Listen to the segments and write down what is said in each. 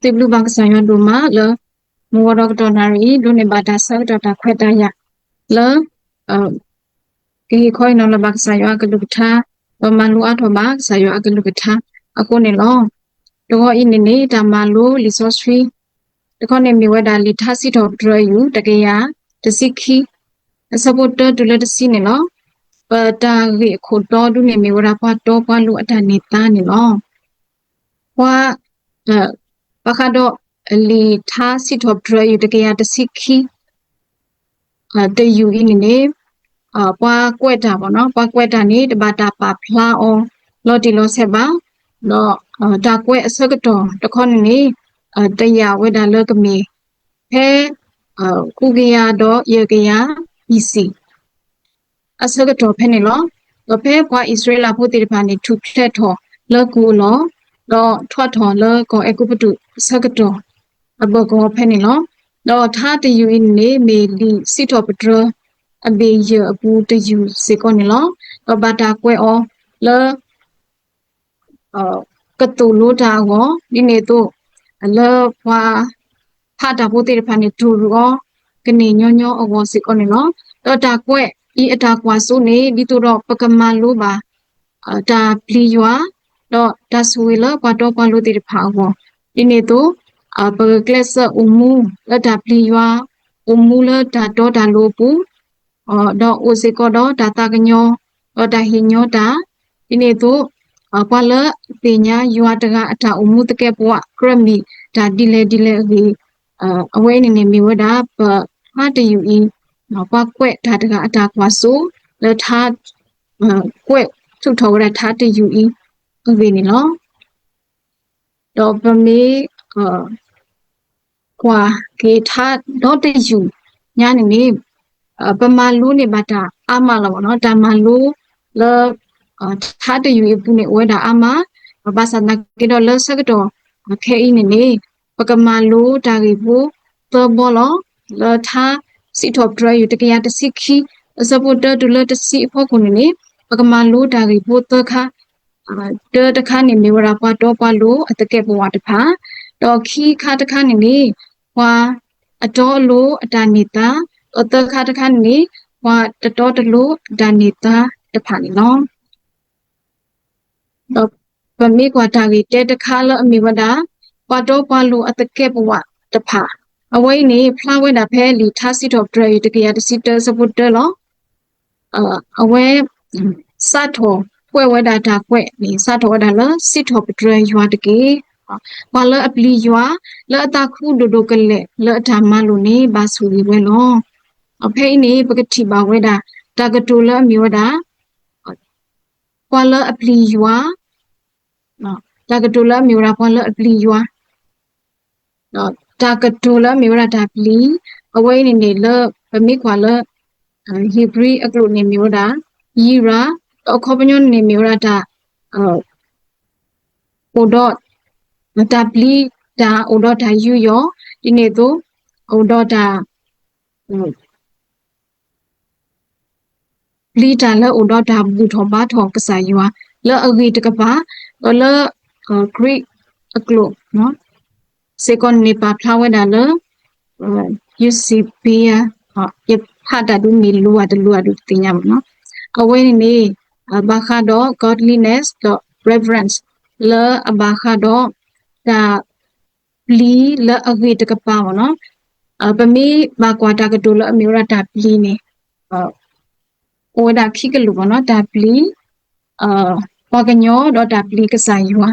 သုဘျုးဘၣ်ကစၢ်ယွၤဒိၣ်မးလၢ မုၢ်ဂီၤဒီးကတီၢ်နၣ်ရံၣ်အံၤ ဒိးန့ၢ်ဘၣ်တၢ်ဆၢကတီၢ်တၢ်ခွဲးတၢ်ယာ်လၢ ကဟ့ၣ်ခီဟ့ၣ်နီၤလၢၤဘၣ်ကစၢ်ယွၤအကလုၢ်ကထါ, ဒီးမၤလိအါထီၣ်ဘၣ်ကစၢ်ယွၤအကလုၢ်ကထါအဃိန့ၣ်လီၤ. တဂီၤအံၤန့ၣ်န့ၣ် တၢ်မၤလိလံာ်စီဆှံ တခီန့ၣ်မ့ၢ်ဝဲဒၣ်လံာ်ထါစံးထီၣ်ပတြၢၤအယုၢ် တကယၤတဆံခံ, အဆၢဖိတၢတုၤလၢတဆံန့ၣ်လီၤ. ပတၢ်ဂ့ၢ်အခိၣ်တီဒုန့ၣ်မ့ၢ်ဝဲဒၣ်ပှၤတီပှၤလိၤအတၢ်န့ၢ်သါန့ၣ်လီၤ. ပှၤ ဘၣ်ဃးဒီးလံာ်ထါစံးထီၣ်ပတြၢၤအယုၢ် တကယၤတဆံခံ တယုၢ်အံၤန့ၣ်န့ၣ် ပှၤကွဲးတၢ်ဘၣ်နီၤ, ပှၤကွဲးတၢ်န့ၣ် တဘၣ်တၢ်ပာ်ဖျါအီၤလီၤတံၢ်လီၤဆဲးဘၣ်, ဒီးတၢ်ကွဲးအဆၢကတီၢ်တခီန့ၣ်န့ၣ် တယာ်ဝဲဒၣ်လၢကမ့ၢ် ဖဲ ဃုကယၤဒီးယဲၢ်ကယၤ B C အဆၢကတီၢ်ဖဲန့ၣ်လီၤ. ဒီးဖဲပှၤအံၣ်စရ့လးဖိသ့ၣ်တဖၣ်န့ၣ် ထူၣ်ဖျဲးထီၣ်လၢကူအလီၢ်, ဒီးထီၣ်ထီၣ်လၢကီၢ်အဲၤကူပတူးအဆၢကတီၢ် အဘၢၣ်ကဝီၤဖဲန့ၣ်လီၤ. ဒီးထါတယုၢ်အံၤန့ၣ် မ့ၢ်လံာ်စံးထီၣ်ပတြၢၤ အဘ့ၣ်ယဲၢ်အပူၤတယုၢ်စ့ၢ်ကီးန့ၣ်လီၤ. ဒီးဘၣ်တၢ်ကွဲးအီၤလၢ ကသိၣ်လိတၢ်အဂီၢ်, ဒ်န့ၣ်အသိး လၢပှၤဖးတၢ်ဖိသ့ၣ်တဖၣ်န့ၣ် တိၢ်ရူးအီၤ ကန့ၢ်ညီညီအဂီၢ်စ့ၢ်ကီးန့ၣ်လီၤ. ဒီးတၢ်ကွဲးအံၤအတၢ်ကွၢ်စိန့ၣ် ဒ်သိးဒီးပကမၤလိဘၣ် တၢ်ပျံၤယွၤ, ဒီးတၢ်ဆိၣ်ဂ့ၤလၢပှၤတီပှၤလိၤသ့ၣ်တဖၣ်အဂီၢ်, ဒ်န့ၣ်အသိး ပကကျဲးစၢးအိၣ်မူလၢတၢ်ပျံၤယွၤ, အိၣ်မူလၢတၢ်တီတၢ်လိၤအပူၤ ဒီးအိၣ်စ့ၢ်ကီးဒီးတၢ်သးကညီၤ, ဒီးတၢ်ဟ့ၣ်ညီတၢ်, ဒ်န့ၣ်အသိး ပှၤလၢအသ့ၣ်ညါယွၤတဂၤအတၢ်အိၣ်မူသကဲးပဝး ကြၢးမ့ၢ်တၢ်ဒ်လဲၣ်ဒ်လဲၣ်အဂ့ၢ်, အဝဲအံၤန့ၣ်န့ၣ်မ့ၢ်ဝဲဒၣ် ပထါတယုၢ်အံၤ ပှၤကွဲးတၢ်တဂၤအတၢ်ကွၢ်စိ လၢထါ ကွဲးထုးထီၣ်ဝဲဒၣ်ထါတယုၢ်အံၤအဂ့ၢ်န့ၣ်လီၤ. ဒီးပမ့ၢ် ကွၢ်က့ၤထါဒီတယုၢ်ညါန့ၣ်န့ၣ် ပမၤလိန့ၢ်ဘၣ်တၢ်အါမးလီၤဘၣ်နီၤ. တၢ်မၤလိလၢ ထါတယုၢ်အံၤအပူၤန့ၣ် အိၣ်ဝဲဒၣ်အါမး, ဘၣ်ဆၣ်သနာ်က့ဒီးလၢဆၢကတီၢ်ခဲအံၤန့ၣ်န့ၣ် ပကမၤလိတၢ်ဂ့ၢ်ဖိသၢဘီလီၤ. လၢထါစံးထီၣ်ပတြၢၤအယုၢ် တကယၤတဆံခံ အဆၢဖိတၢတုၤလၢတဆံအဖီခိၣ်န့ၣ်န့ၣ် ပကမၤလိတၢ်ဂ့ၢ်ဖိသၢခါ တၢတခါန့ၣ်မ့ၢ်ဝဲဒၣ်ပှၤတီပှၤလိၤအသကဲးပဝးတဖၣ်, ဒီးခံခါတခါန့ၣ်န့ၣ် ပှၤအတီအလိၤအတၢ်န့ၢ်သါ, ဒီးသၢခါတခါန့ၣ်န့ၣ် ပှၤတတီတလိၤအတၢ်န့ၢ်သါတဖၣ်န့ၣ်လီၤ. ဒီးပမ့ၢ်ကွၢ်တၢ်ဂ့ၢ်တဲတခါလၢအမ့ၢ်ဝဲဒၣ် ပှၤတီပှၤလိၤအသကဲးပဝးတဖၣ်, အဝဲအံၤန့ၣ် ဖျါဝဲဒၣ်ဖဲလံာ်ထါစံးထီၣ်ပတြၢၤအယုၢ် တကယၤတဆံတၢ အဆၢဖိတၢလီၤ. အဝဲ စးထီၣ်ကွဲးဝဲဒၣ်တၢ်ကွဲးန့ၣ် စးထီၣ်ဝဲဒၣ်လၢ စံးထီၣ်ပတြၢၤယွၤတက့ၢ်. ပှၤလၢအပျံၤယွၤ လၢအသးခုဒိၣ်ဒိၣ်ကလဲာ် လၢအတၢ်မၤလိာ်န့ၣ် ဘၣ်ဆိၣ်ဂ့ၤဝဲလီၤ. ဖဲအံၤန့ၣ် ပကထံၣ်ဘၣ်ဝဲဒၣ် တၢ်ကတိၤလၢအမ့ၢ်ဝဲဒၣ် ပှၤလၢအပျံၤယွၤ, တၢ်ကတိၤလၢအမ့ၢ်ဝဲဒၣ်ပှၤလၢအပျံၤယွၤ တၢ်ကတိၤလၢအမ့ၢ်ဝဲဒၣ်တၢ်ပျံၤ, အဝဲအံၤန့ၣ်န့ၣ်လၢ ပမ့ၢ်ကွၢ်လၢ ဧ့ၤဘြံၤအကျိာ်န့ၣ်မ့ၢ်ဝဲဒၣ် ယံရၤ, ဒီးအခီပညီန့ၣ်မ့ၢ်ဝဲဒၣ်တၢ် အိၣ်ဒီး တၢ်ပျံၤ တၢ်အိၣ်ဒီးတၢ်ယူးယီၣ်, ဒ်န့ၣ်အသိး အိၣ်ဒီးတၢ် ပျံၤတၢ်လၢအိၣ်ဒီးတၢ်ဘူၣ်ထီၣ်ဘါထီၣ်ကစၢ်ယွၤ လၢအဂ့ၢ်တကပၤ, ဒီးလၢ Greek အကျိာ် စ့ၢ်ကီးန့ၣ်ပာ်ဖျါဝဲဒၣ်လၢ Eusebius, ယဖးတၢ်ဒုးမ့ၢ်လိၤဧါတလိၤဧါဒုးတသ့ၣ်ညါဘၣ်နီၤ. အဝဲန့ၣ်န့ၣ် ဘၣ်ဃးဒီး godliness ဒီး reverence လၢအဘၣ်ဃးဒီး တၢ်ပျံၤလၢအဂ့ၢ်တကပၤဘၣ်နီၤ. ပမ့ၢ်ဘၣ်ကွၢ်တၢ်ကတိၤလၢအမ့ၢ်ဝဲဒၣ်တၢ်ပျံၤန့ၣ် အိၣ်ဝဲဒၣ်ခံကလုာ်ဘၣ်နီၤ, တၢ်ပျံၤ ပှၤကညီဒီးတၢ်ပျံၤကစၢ်ယွၤ.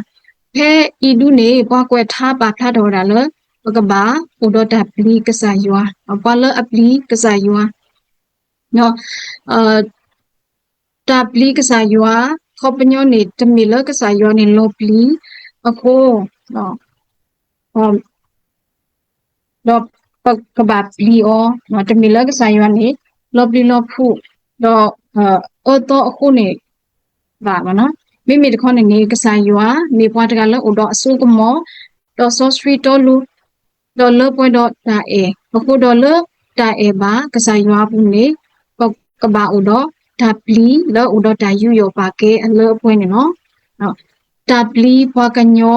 ဖဲအံၤဒုန့ၣ် ပှၤကွဲးထါပာ်ဖျါထီၣ်ဝဲဒၣ်လၢ ပကဘၣ်အိၣ်ဒီးတၢ်ပျံၤကစၢ်ယွၤ, ပှၤလၢအပျံၤကစၢ်ယွၤ, တၢ်ပျံၤကစၢ်ယွၤ ခီပညီန့ၣ် တမ့ၢ်လၢကစၢ်ယွၤန့ၣ်လီၤပျံၤအဃိ ဒီးပကဘၣ်ပျံၤအီၤ, တမ့ၢ်လၢကစၢ်ယွၤန့ၣ် လီၤပျံၤလီၤဖုး ဒီး အၢသီအဃိန့ၣ်ဘၣ်ဘၣ်နီၤ. မ့မ့ၢ်တခီန့ၣ်န့ၣ် ကစၢ်ယွၤမ့ၢ်ပှၤတဂၤလၢအိၣ်ဒီးအစိကမီၤ ဒီးစီဆှံတီလိၤ ဒီးလၢပှဲၤဒီးတၢ်အဲၣ်အဃိ ဒီးလၢတၢ်အဲၣ်ဘၣ်ကစၢ်ယွၤအပူၤန့ၣ် ပကဘၣ်အိၣ်ဒီးတၢ်ပျံၤလၢအိၣ်ဒီးတၢ်ယူးယီၣ်ပာ်ကဲအလၢအပှဲၤန့ၣ်လီၤ. တၢ်ပျံၤပှၤကညီ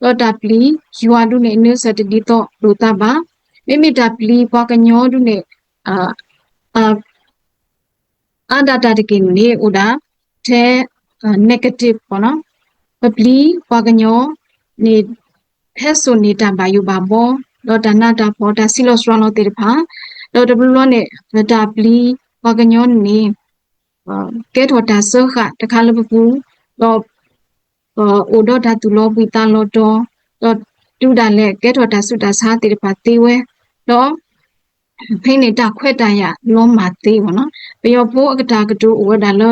ဒီးတၢ်ပျံၤယွၤဒုးန့ၣ် အနၢဆၢၣ်တဒ်သိးလိာ်သးဘၣ်. မ့မ့ၢ်တၢ်ပျံၤပှၤကညီဒုးန့ၣ် အါဒၣ်တၢ်တက့ၢ်န့ၣ် အိၣ်ဒၣ်ထဲ negative ပပျံၤပှၤကညီန့ၣ် ဟဲစိာ်န့ၢ်တၢ်ဘၣ်ယိၣ်ဘၣ်ဘီ ဒီးတၢ်နးတၢ်ဖှီၣ် တၢ်ဆံးလီၤစှၤလီၤသ့ၣ်တဖၣ်, ဒီးတဘျီဘျီန့ၣ် တၢ်ပျံၤပှၤကညီန့ၣ် ကဲထီၣ်တၢ်စၢဃာ်တခါလၢပပူၤ, ဒီး အိၣ်ဒီးတၢ်သူၣ်လီၤဘှံးသးလီၤတီၤ, ဒီးတုၤဒၣ်လဲာ်ကဲထီၣ်တၢ်ဆူးတၢ်ဆါသ့ၣ်တဖၣ်သ့ဝဲ, ဒီး ဖဲန့ၣ်တၢ်ခွဲးတၢ်ယာ်လီၤမၢ်သ့ဘၣ်နီၤ. ပယီၤဖိအကတၢၢ်ကတိၤအိၣ်ဝဲဒၣ်လၢ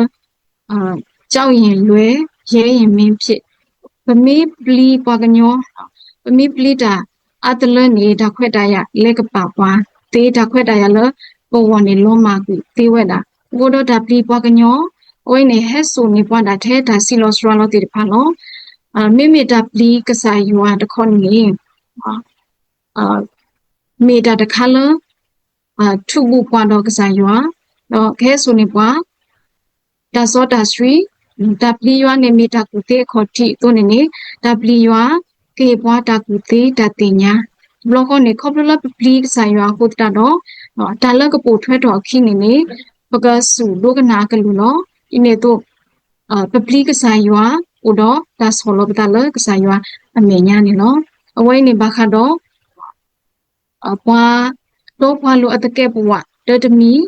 ကျောင်းရင်လွယ် ရဲရင်မင်းဖြစ်, ပမ့ၢ်ပျံၤပှၤကညီ, ပမ့ၢ်ပျံၤတၢ်အါတလၢန့ၣ် တၢ်ခွဲးတၢ်ယာ်လဲၤကပာ်ပှၤသ့, တၢ်ခွဲးတၢ်ယာ်လၢပဂီၢ်န့ၣ်လီၤမၢ်ကွံာ်သ့ဝဲဒၣ်. အဃိဒီးတၢ်ပျံၤပှၤကညီ အဝဲန့ၣ်ဟဲစိာ်န့ၢ်ပှၤဒၣ်ထဲတၢ်ဆံးလီၤစှၤလီၤသ့ၣ်တဖၣ်လီၤ. မ့မ့ၢ်တၢ်ပျံၤကစၢ်ယွၤတခီန့ၣ် မ့ၢ်တၢ်တခါလၢ ထူးဘူးပှၤဒီးကစၢ်ယွၤ, ဒီးကဟဲစိာ်န့ၢ်ပှၤ တၢ်စီတၢ်ဆှံ, တၢ်ပျံၤယွၤန့ၣ်မ့ၢ်တၢ်ကူၣ်သ့အခီၣ်ထံးအသိးန့ၣ်န့ၣ်, တၢ်ပျံၤယွၤ ကဟ့ၣ်ပှၤတၢ်ကူၣ်သ့တၢ်သ့ၣ်ညါ. တဘျီဃီန့ၣ် ခီဖျိလၢပပျံၤကစၢ်ယွၤအဃိသတးဒီး တၢ်လၢကပိာ်ထွဲထီၣ်အခံန့ၣ်န့ၣ် ပကစူၢ်ဒိကနၣ်အကလုၢ်လီၤ. ဒ်န့ၣ်အသိး ပပျံၤကစၢ်ယွၤ အိၣ်ဒီးတၢ်ဆီၣ်လီၤပသးလၢကစၢ်ယွၤအမဲာ်ညါန့ၣ်လီၤ. အဝဲအံၤန့ၣ်ဘၣ်ဃးဒီး ပှၤတီပှၤလိၤအသကဲးပဝး တၢ်တမံၤ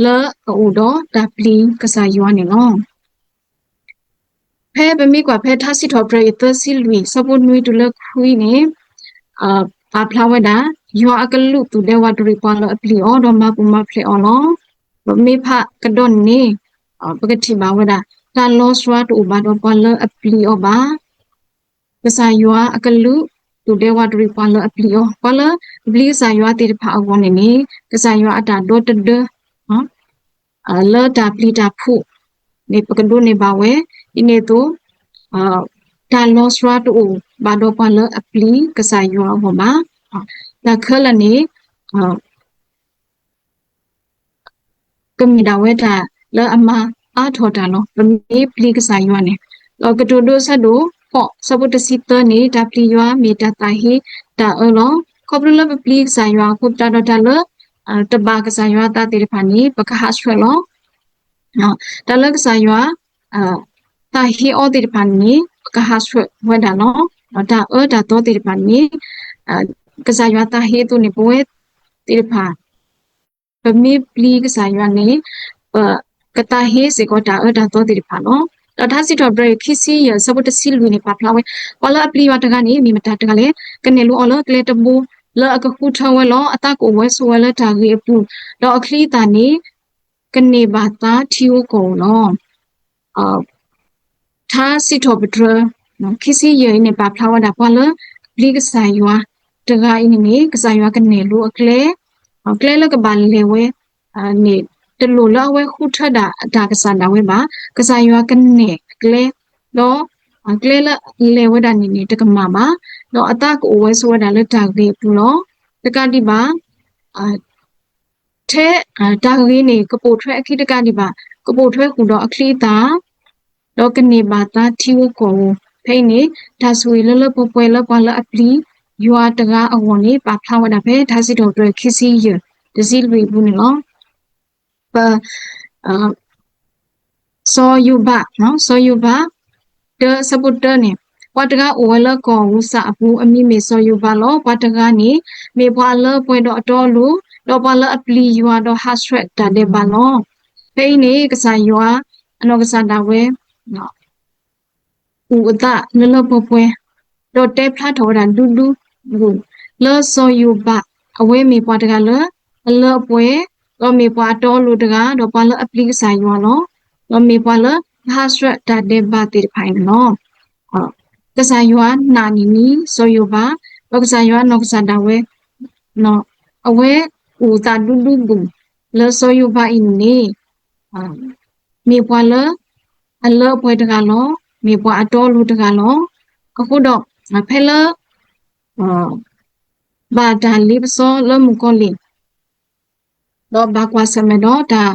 လၢအအိၣ်ဒီးတၢ်ပျံၤကစၢ်ယွၤန့ၣ်လီၤ. ဖဲပမ့ၢ်ကွၢ်ဖဲထါစံးထီၣ်ပတြၢၤအံၤ သၢဆံလွံၢ် ဆၢဖိနွံတုၤလၢခွံန့ၣ် ပာ်ဖျါဝဲဒၣ် ယွၤအကလူးသူၣ်ဒဲဝးတရံးပှၤလၢအပျံၤအီၤ ဒီးမၤပူၤမၤဖျဲးအီၤလီၤ. ပမ့ၢ်ဖးကဒီးန့ၣ် ပကထံၣ်ဘၣ်ဝဲဒၣ် တၢ်လီၤစှၤတအိၣ်ဘၣ်ဒီးပှၤလၢအပျံၤအီၤဘၣ်. ကစၢ်ယွၤအကလူး သူၣ်ဒဲဝးတရံးပှၤလၢအပျံၤအီၤ, ပှၤလၢအပျံၤကစၢ်ယွၤသ့ၣ်တဖၣ်အဂီၢ်န့ၣ်န့ၣ် ကစၢ်ယွၤအတၢ်ဒီတဒၢ လၢတၢ်ပျံၤတၢ်ဖုးန့ၣ် ပကဒိးန့ၢ်ဘၣ်ဝဲ, ဒ်န့ၣ်အသိး တၢ်လီၤစှၤတအိၣ်ဘၣ်ဒီးပှၤလၢအပျံၤကစၢ်ယွၤအဂီၢ်ဘၣ်. တၢ်ခဲလၢာ်န့ၣ် ကမ့ၢ်ဒၣ်ဝဲတၢ်လၢအမၤအါထီၣ်တၢ်လီၤ. ပမ့ၢ်ပျံၤကစၢ်ယွၤန့ၣ်, ဒီးကတိၤဒိ ဆၢဒိၣ်ဃိး ဆၢဖိတဆံသၢန့ၣ် တၢ်ပျံၤယွၤမ့ၢ်တၢ်သးဟ့တၢ်အၢလီၤ. ခီဖျိလၢပပျံၤကစၢ်ယွၤအဃိသတးဒီး တၢ်လၢ တဘၣ်ကစၢ်ယွၤအသးသ့ၣ်တဖၣ်န့ၣ် ပကဟးဆှဲးလီၤ. တၢ်လၢကစၢ်ယွၤ သးဟ့အီၤသ့ၣ်တဖၣ်န့ၣ် ပကဟးဆှဲးဝဲဒၣ်လီၤ. တၢ်အၢတၢ်သီသ့ၣ်တဖၣ်န့ၣ် ကစၢ်ယွၤသးဟ့အသိးန့ၣ် ပဝဲသ့ၣ်တဖၣ် ပမ့ၢ်ပျံၤကစၢ်ယွၤန့ၣ် ပကသးဟ့စ့ၢ်ကီးတၢ်အၢတၢ်သီသ့ၣ်တဖၣ်လီၤ. ဒီးထါစံးထီၣ်ပတြၢၤ ခံဆံယဲၢ် ဆၢဖိတဆံလွံၢ်န့ၣ် ပာ်ဖျါဝဲ, ပှၤလၢအပျံၤယွၤတဂၤန့ၣ် မ့ၢ်မတၤတဂၤလဲၣ်. ကနဲၣ်လိအီၤလၢကျဲတဘိ လၢအကဃုထၢဝဲလီၤ. အသးကအိၣ်ဝဲဆိးဝဲလၢတၢ်ဂ့ၤအပူၤ, ဒီးအချံအသၣ်န့ၣ် ကန့ၢ်ဘၣ်သါထံဧိၤကီၢ်ဧိၤလီၤ. ထါစံးထီၣ်ပတြၢၤ ခံဆံယဲၢ်အံၤန့ၣ် ပာ်ဖျါဝဲဒၣ်ပှၤလၢအပျံၤကစၢ်ယွၤတဂၤအံၤန့ၣ်န့ၣ် ကစၢ်ယွၤကနဲၣ်လိအကျဲ, ကျဲလၢကဘၣ်လဲၤဝဲန့ၣ် တလိၣ်လၢအဝဲဃုထၢဒၣ်အတၢ်ကစၢ်ဒၣ်ဝဲဘၣ်. ကစၢ်ယွၤကနဲၣ်အကျဲ, ဒီးကျဲလၢအလဲၤဝဲဒၣ်န့ၣ်န့ၣ် တကမၣ်ဘၣ်, ဒီးအသးကအိၣ်ဝဲဆိးဝဲဒၣ်လၢတၢ်ဂ့ၤအပူၤလီၤ. တကးဒံးဘၣ် ထဲတၢ်ဂ့ၤန့ၣ် ကပိာ်ထွဲအခံတကးဒံးဘၣ်, ကပိာ်ထွဲဃုာ်ဒီးအချံအသၣ်, ဒီးကန့ၢ်ဘၣ်သါထံဧိၤကီၢ်ဧိၤ. ဖဲအံၤန့ၣ် တၢ်ဆိၣ်ဂ့ၤလၢလၢပှဲၤပှဲၤလၢပှၤလၢအပျံၤယွၤတဂၤအဂီၢ်န့ၣ် ပာ်ဖျါဝဲဒၣ်ဖဲ ထါစံးထီၣ်ပတြၢၤခံဆံယဲၢ် တဆံလွံၢ်အပူၤန့ၣ်လီၤ. ပ စီၤယိၤဘး, စီၤယိၤဘး တၢ ဆၢဖိတၢန့ၣ်, ပှၤတဂၤအိၣ်ဝဲလၢကီၢ်ဧူစၢအပူၤ အမံၤမ့ၢ်စီၤယိၤဘးလီၤ. ပှၤတဂၤန့ၣ် မ့ၢ်ပှၤအလၢအပှဲၤဒီးအတီအလိၤ, ဒီးပှၤလၢအပျံၤယွၤဒီးဟးဆှဲးတၢ်ဒဲးဘးလီၤ. ဖဲအံၤန့ၣ် ကစၢ်ယွၤအနီၢ်ကစၢ်ဒၣ်ဝဲ အုၣ်အသးလၢလၢပှဲၤပှဲၤ, ဒီးတဲဖျါထီၣ်ဝဲဒၣ်ဒူဒူ လၢစီၤယိၤဘးအဝဲမ့ၢ်ပှၤတဂၤလၢအလၢအပှဲၤ, ဒီးမ့ၢ်ပှၤအတီအလိၤတဂၤ, ဒီးပှၤလၢအပျံၤကစၢ်ယွၤလီၤ. ဒီးမ့ၢ်ပှၤလၢအဟးဆှဲးတၢ်ဒဲးဘးသ့ၣ်တဖၣ်အံၤန့ၣ်လီၤ. ကစၢ်ယွၤနာ်န့ၢ်န့ၢ်စီၤယိၤဘး, ဒီးကစၢ်ယွၤနီၢ်ကစၢ်ဒၣ်ဝဲ အဝဲအုၣ်အသးဒူဒူ လၢစီၤယိၤဘးအံၤန့ၣ် မ့ၢ်ပှၤလၢအလၢအပှဲၤတဂၤလီၤ. မ့ၢ်ပှၤအတီအလိၤတဂၤလီၤ. အဃိဒီး ဖဲလၢ ဘၣ်တၢ်လ့ပစီလၢမုၣ်ကီၤလံၢ် ဒီးဘၣ်ကွၢ်ဆၢၣ်မဲာ်ဒီးတၢ်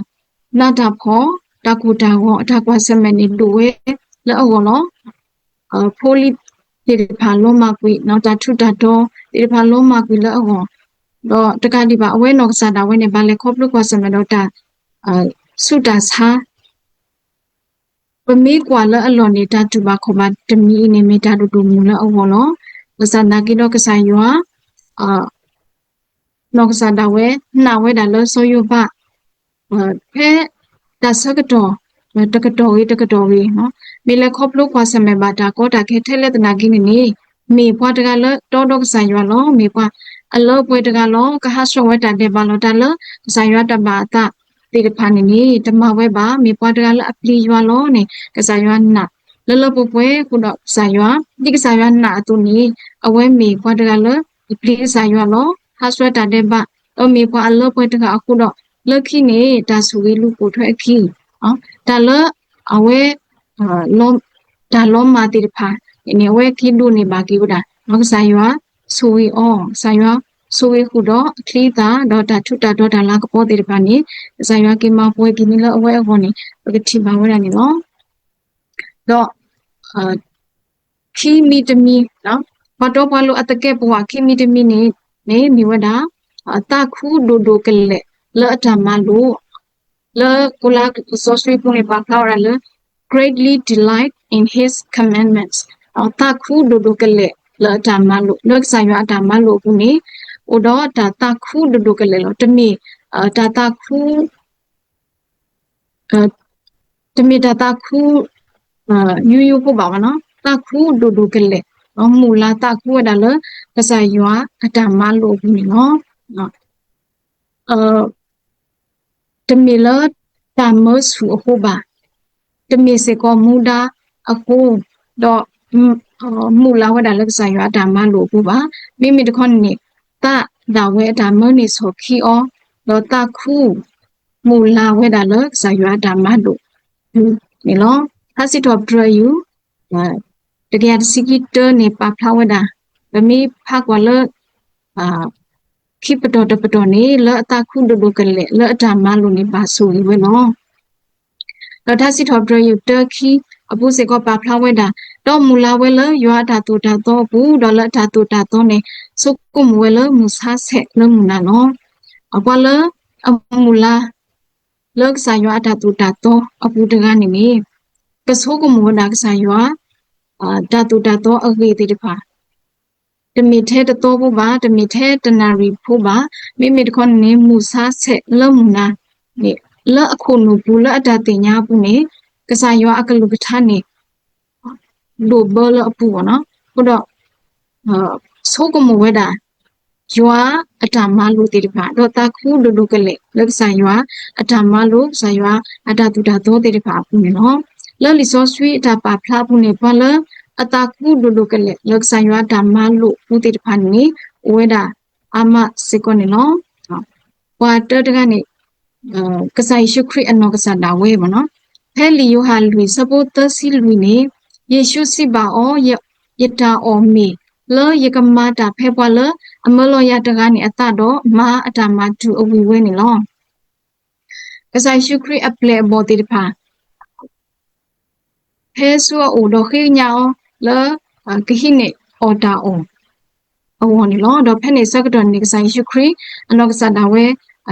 နးတၢ်ဖှီၣ် တၢ်ကိၢ်တၢ်ဂီၤ အတၢ်ကွၢ်ဆၢၣ်မဲာ်န့ၣ်ဒိၣ်ဝဲလၢအဂီၢ်လီၤ. ဖိလံၤ တၢ်ဆူးတၢ်ဆါသ့ၣ်တဖၣ်လီၤမၢ်ကွံာ်, တၢ်ထူးတၢ်တီၤသ့ၣ်တဖၣ်လီၤမၢ်ကွံာ်လၢအဂီၢ်, ဒီးတကးဒံးဘၣ် အဝဲနီၢ်ကစၢ်ဒၣ်ဝဲန့ၣ် ဘၣ်လဲၤခီဖျိကွၢ်ဆၢၣ်မဲာ်ဒီးတၢ်ဆူးတၢ်ဆါ ပမ့ၢ်ကွၢ်လၢအလီၢ်န့ၣ် တၢ်တူၢ်ဘၣ်ခီၣ်ဘၣ်တမံၤအံၤန့ၣ် မ့ၢ်တၢ်ဒိၣ်ဒိၣ်မုၢ်လၢအဂီၢ်လီၤ. ဘၣ်ဆၣ်သနာ်က့ဒီးကစၢ်ယွၤ နီၢ်ကစၢ်ဒၣ်ဝဲ နာ်ဝဲဒၣ်လၢစီၤယိၤဘး ဖဲတၢ်ဆၢကတီၢ် တကတီၢ်ဂ့ၤတကတီၢ်ဂ့ၤ မ့ၢ်လဲၤခီဖျိကွၢ်ဆၢၣ်မဲာ်ဘၣ်တၢ်ကီတၢ်ခဲထဲလဲၣ်သနာ်က့န့ၣ်န့ၣ် မ့ၢ်ပှၤတဂၤလၢတီဒီးကစၢ်ယွၤလီၤ. မ့ၢ်ပှၤအလၢပှဲၤတဂၤလီၤ. ကဟးဆှဲးဝဲတၢ်ဒဲးဘးလီၤ. တၢ်လၢကစၢ်ယွၤတၢ်ဘၣ်အသးသ့ၣ်တဖၣ်န့ၣ်န့ၣ် တမၤဝဲဘၣ်. မ့ၢ်ပှၤတဂၤလၢအပျံၤယွၤလီၤန့ၣ် ကစၢ်ယွၤနာ် လၢလၢပှဲၤပှဲၤအဃိဒီးကစၢ်ယွၤ ဒ်ကစၢ်ယွၤနာ်အသိးန့ၣ် အဝဲမ့ၢ်ပှၤတဂၤလၢအပျံၤကစၢ်ယွၤလီၤ. ဟးဆှဲးတၢ်ဒဲးဘး ဒီးမ့ၢ်ပှၤအလၢပှဲၤတဂၤအဃိဒီး လၢခံန့ၣ် တၢ်ဆိၣ်ဂ့ၤလူၤပိာ်ထွဲအခံ တၢ်လၢအဝဲ တၢ်လီၤမၢ်သ့ၣ်တဖၣ်န့ၣ် အဝဲက့ၤဒိးန့ၢ်ဘၣ်က့ၤဝဲဒၣ် ကစၢ်ယွၤဆိၣ်ဂ့ၤအီၤ, ကစၢ်ယွၤဆိၣ်ဂ့ၤဃုာ်ဒီးအချံအသၣ် ဒီးတၢ်ထူးတၢ်တီၤတၢ်လၤကပီၤသ့ၣ်တဖၣ်န့ၣ် ကစၢ်ယွၤက့ၤမၤပှဲၤက့ၤန့ၣ်လၢအဝဲအဂီၢ်န့ၣ် ပကထံၣ်ဘၣ်ဝဲဒၣ်န့ၣ်လီၤ. ဒီး ခံမံၤတမံၤ ပှၤတီပှၤလိၤအသကဲးပဝးခံမံၤတမံၤန့ၣ် န့ၣ်မ့ၢ်ဝဲဒၣ် သးခုဒိၣ်ဒိၣ်ကလဲာ်လၢအတၢ်မၤလိာ် လၢကိလါစီဆှံပူၤန့ၣ် ပာ်ဖျါဝဲဒၣ်လၢ greatly delight in his commandments သးခုဒိၣ်ဒိၣ်ကလဲာ်လၢအတၢ်မၤလိာ် လၢကစၢ်ယွၤအတၢ်မၤလိာ်အပူၤန့ၣ် အိၣ်ဒီးတၢ်သးခုဒိၣ်ဒိၣ်ကလဲာ်လီၤ. တမ့ၢ် တၢ်သးခု တမ့ၢ်တၢ်သးခု ယူယူဖိဘၣ်ဘၣ်နီၤ, သးခုဒိၣ်ဒိၣ်ကလဲာ်, မုၢ်လၢ်သးခုဝဲဒၣ်လၢ ကစၢ်ယွၤအတၢ်မၤလိာ်အပူၤန့ၣ်လီၤ. တမ့ၢ်လၢတၢ်မၢဆူၣ်အဃိဘၣ်, တမ့ၢ်စ့ၢ်ကီးမူဒါအဃိ, ဒီး မုၢ်လၢ်ဝဲဒၣ်လၢကစၢ်ယွၤအတၢ်မၤလိာ်အပူၤဘၣ်. မ့မ့ၢ်တခီန့ၣ်န့ၣ် သးဒၣ်ဝဲအတၢ်မၢန့ၢ်ဆီၣ်ခံအီၤ, ဒီးသးခု မုၢ်လၢ်ဝဲဒၣ်လၢကစၢ်ယွၤအတၢ်မၤလိာ်န့ၣ်လီၤ. ထါစံးထီၣ်ပတြၢၤယူၢ် တကယၤတဆံခံတၢန့ၣ် ပာ်ဖျါဝဲဒၣ်, ပမ့ၢ်ဖးကွၢ်လၢ ခံပတီၢ်တပတီၢ်န့ၣ် လၢအသးခုဒိၣ်ဒိၣ်ကလဲာ် လၢအတၢ်မၤလိာ်န့ၣ် ဘၣ်ဆိၣ်ဂ့ၤဝဲလီၤ. ဒီးထါစံးထီၣ်ပတြၢၤယူၢ်တၢခံအပူၤစ့ၢ်ကီး ပာ်ဖျါဝဲဒၣ်, ဒီးမုၢ်လၢ်ဝဲလၢယွၤအတၢ်သိၣ်တၢ်သီအပူၤ, ဒီးလၢအတၢ်သိၣ်တၢ်သီန့ၣ် ဆိကမိၣ်ဝဲလၢမုၢ်ဆါဆဲးလၢမုၢ်နၤလီၤ. ပှၤလၢအမုၢ်လၢ် လၢကစၢ်ယွၤအတၢ်သိၣ်တၢ်သီအပူၤတဂၤန့ၣ်န့ၣ်, ကဆိကမိၣ်ဝဲဒၣ်ကစၢ်ယွၤ တၢ်သိၣ်တၢ်သီအဂ့ၢ်သ့ၣ်တဖၣ် တမ့ၢ်ထဲတသီဖိဘၣ်, တမ့ၢ်ထဲတနၣ်ရံၣ်ဖိဘၣ်, မ့မ့ၢ်တခီန့ၣ်န့ၣ် မုၢ်ဆါဆဲးလၢမုၢ်နၤန့ၣ် လၢအခိၣ်နူာ်ပူၤ လၢအတၢ်သ့ၣ်ညါအပူၤန့ၣ် ကစၢ်ယွၤအကလုၢ်ကထါန့ၣ် ဒိၣ်ဘၢလၢအပူၤဘၣ်နီၤ. အဃိဒီး ဆိကမိၣ်ဝဲဒၣ် ယွၤအတၢ်မၤလိာ်သ့ၣ်တဖၣ် ဒီးသးခုဒိၣ်ဒိၣ်ကလဲာ်လၢကစၢ်ယွၤအတၢ်မၤလိာ် ကစၢ်ယွၤအတၢ်သိၣ်တၢ်သီသ့ၣ်တဖၣ်အပူၤန့ၣ်လီၤ. လၢလံာ်စီဆှံအတၢ်ပာ်ဖျါအပူၤန့ၣ် ပှၤလၢအသးခုဒိၣ်ဒိၣ်ကလဲာ်လၢကစၢ်ယွၤအတၢ်မၤလိာ်အပူၤသ့ၣ်တဖၣ်န့ၣ် အိၣ်ဝဲဒၣ်အါမးစ့ၢ်ကီးန့ၣ်လီၤ. ပှၤတၢတဂၤန့ၣ် ကစၢ်ယ့ၣ်ၡူးခရံာ်အနီၢ်ကစၢ်ဒၣ်ဝဲမ့ၢ်နီၤ. ဖဲလံာ်ယိၤဟၣ်လွံၢ်ဆၢဖိသၢဆံလွံၢ်န့ၣ်, ယ့ၣ်ၡူးစံးဘၣ်အီၤ, ယတၢ်အီၣ်မ့ၢ်လၢယကမၤတၢ်ဖဲပှၤလၢအမၢလီၤယၤတဂၤန့ၣ်အသးဒီး မၤအတၢ်မၤတုၤအဝံၤဝဲန့ၣ်လီၤ. ကစၢ်ယ့ၣ်ၡူးခရံာ်အပျဲၢ်အဘီၣ်သ့ၣ်တဖၣ် ဖဲဆူအအိၣ်ဒီးဃ့ကညးအီၤလၢ ကဟံးန့ၢ်အီၣ်တၢ်အီၣ်အဂီၢ်န့ၣ်လီၤ. ဒီးဖဲန့ၣ်ဆၢကတီၢ်န့ၣ် ကစၢ်ယ့ၣ်ၡူးခရံာ်အနီၢ်ကစၢ်ဒၣ်ဝဲ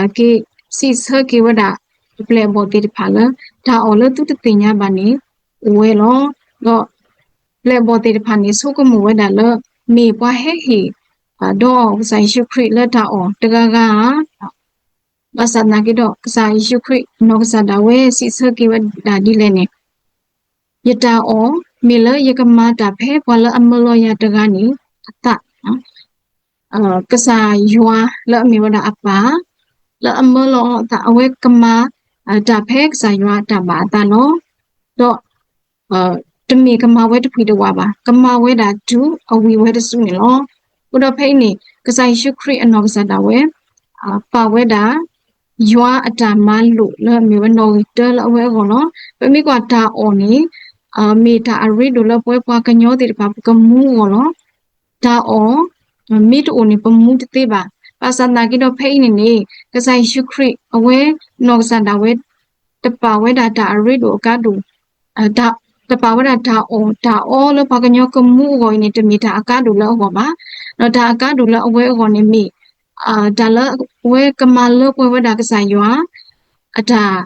က့ၤစံးဆၢက့ၤဝဲဒၣ် အပျဲၢ်အဘီၣ်သ့ၣ်တဖၣ်လၢ တၢ်အီၣ်လၢသုတသ့ၣ်ညါဘၣ်န့ၣ် အိၣ်ဝဲလီၤ. ဒီးပျဲၢ်အဘီၣ်သ့ၣ်တဖၣ်န့ၣ် ဆိကမိၣ်ဝဲဒၣ်လၢ မ့ၢ်ပှၤဟဲဟ့ၣ် ဒီးကစၢ်ယ့ၣ်ၡူးခရံာ်လၢတၢ်အီၣ်တဂၤဂၤဧါ. ဘၣ်ဆၣ်သနာ်က့ဒီး ကစၢ်ယ့ၣ်ၡူးခရံာ်အနီၢ်ကစၢ်ဒၣ်ဝဲစံးဆၢက့ၤဝဲဒၣ်ဒ်လဲၣ်န့ၣ်, ယတၢ်အီၣ်မ့ၢ်လၢယကမၤတၢ်ဖဲပှၤလၢအမၢလီၤယၤတဂၤန့ၣ်အသး, ကစၢ်ယွၤလၢအမ့ၢ်ဝဲဒၣ်အပၢ် လၢအမၢလီၤအီၤအသး အဝဲကမၤတၢ်ဖဲကစၢ်ယွၤအတၢ်ဘၣ်အသးလီၤ. ဒီး တမ့ၢ်ကမၤဝဲတဖှံတဝးဘၣ်, ကမၤဝဲဒၣ်တုၤအဝံၤဝဲတစုန့ၣ်လီၤ. အဃိဒီးဖဲအံၤန့ၣ် ကစၢ်ယ့ၣ်ၡူးခရံာ်အနီၢ်ကစၢ်ဒၣ်ဝဲ ပာ်ဝဲဒၣ် ယွၤအတၢ်မၤလိာ်လၢအမ့ၢ်ဝဲနီၣ်ဂံၢ်တၢလၢအဝဲအဂီၢ်လီၤ. ပမ့ၢ်ကွၢ်တၢ်အီၣ်န့ၣ် မ့ၢ်တၢ်အရ့ဒိၣ်လၢပဝဲပှၤကညီသ့ၣ်တဖၣ် ပကမူအဂီၢ်လီၤ. တၢ်အီၣ် မ့ၢ်တအိၣ်န့ၣ် ပမူတသ့ဘၣ်. ဘၣ်ဆၣ်သနာ်က့ဒီးဖဲအံၤန့ၣ်န့ၣ် ကစၢ်ယ့ၣ်ၡူးခရံာ် အဝဲနီၢ်ကစၢ်ဒၣ်ဝဲ တပာ်ဝဲဒၣ်တၢ်အရ့ဒိၣ်အကါဒိၣ် တၢ် တပာ်ဝဲဒၣ်တၢ်အီၣ်တၢ်အီလၢပှၤကညီကမူအဂီၢ်အံၤန့ၣ် တမ့ၢ်တၢ်အကါဒိၣ်လၢအဂီၢ်ဘၣ်. ဒီးတၢ်အကါဒိၣ်လၢအဝဲအဂီၢ်န့ၣ်မ့ၢ် တၢ်လၢအဝဲကမၤလၢပှဲၤဝဲဒၣ်ကစၢ်ယွၤ အတၢ်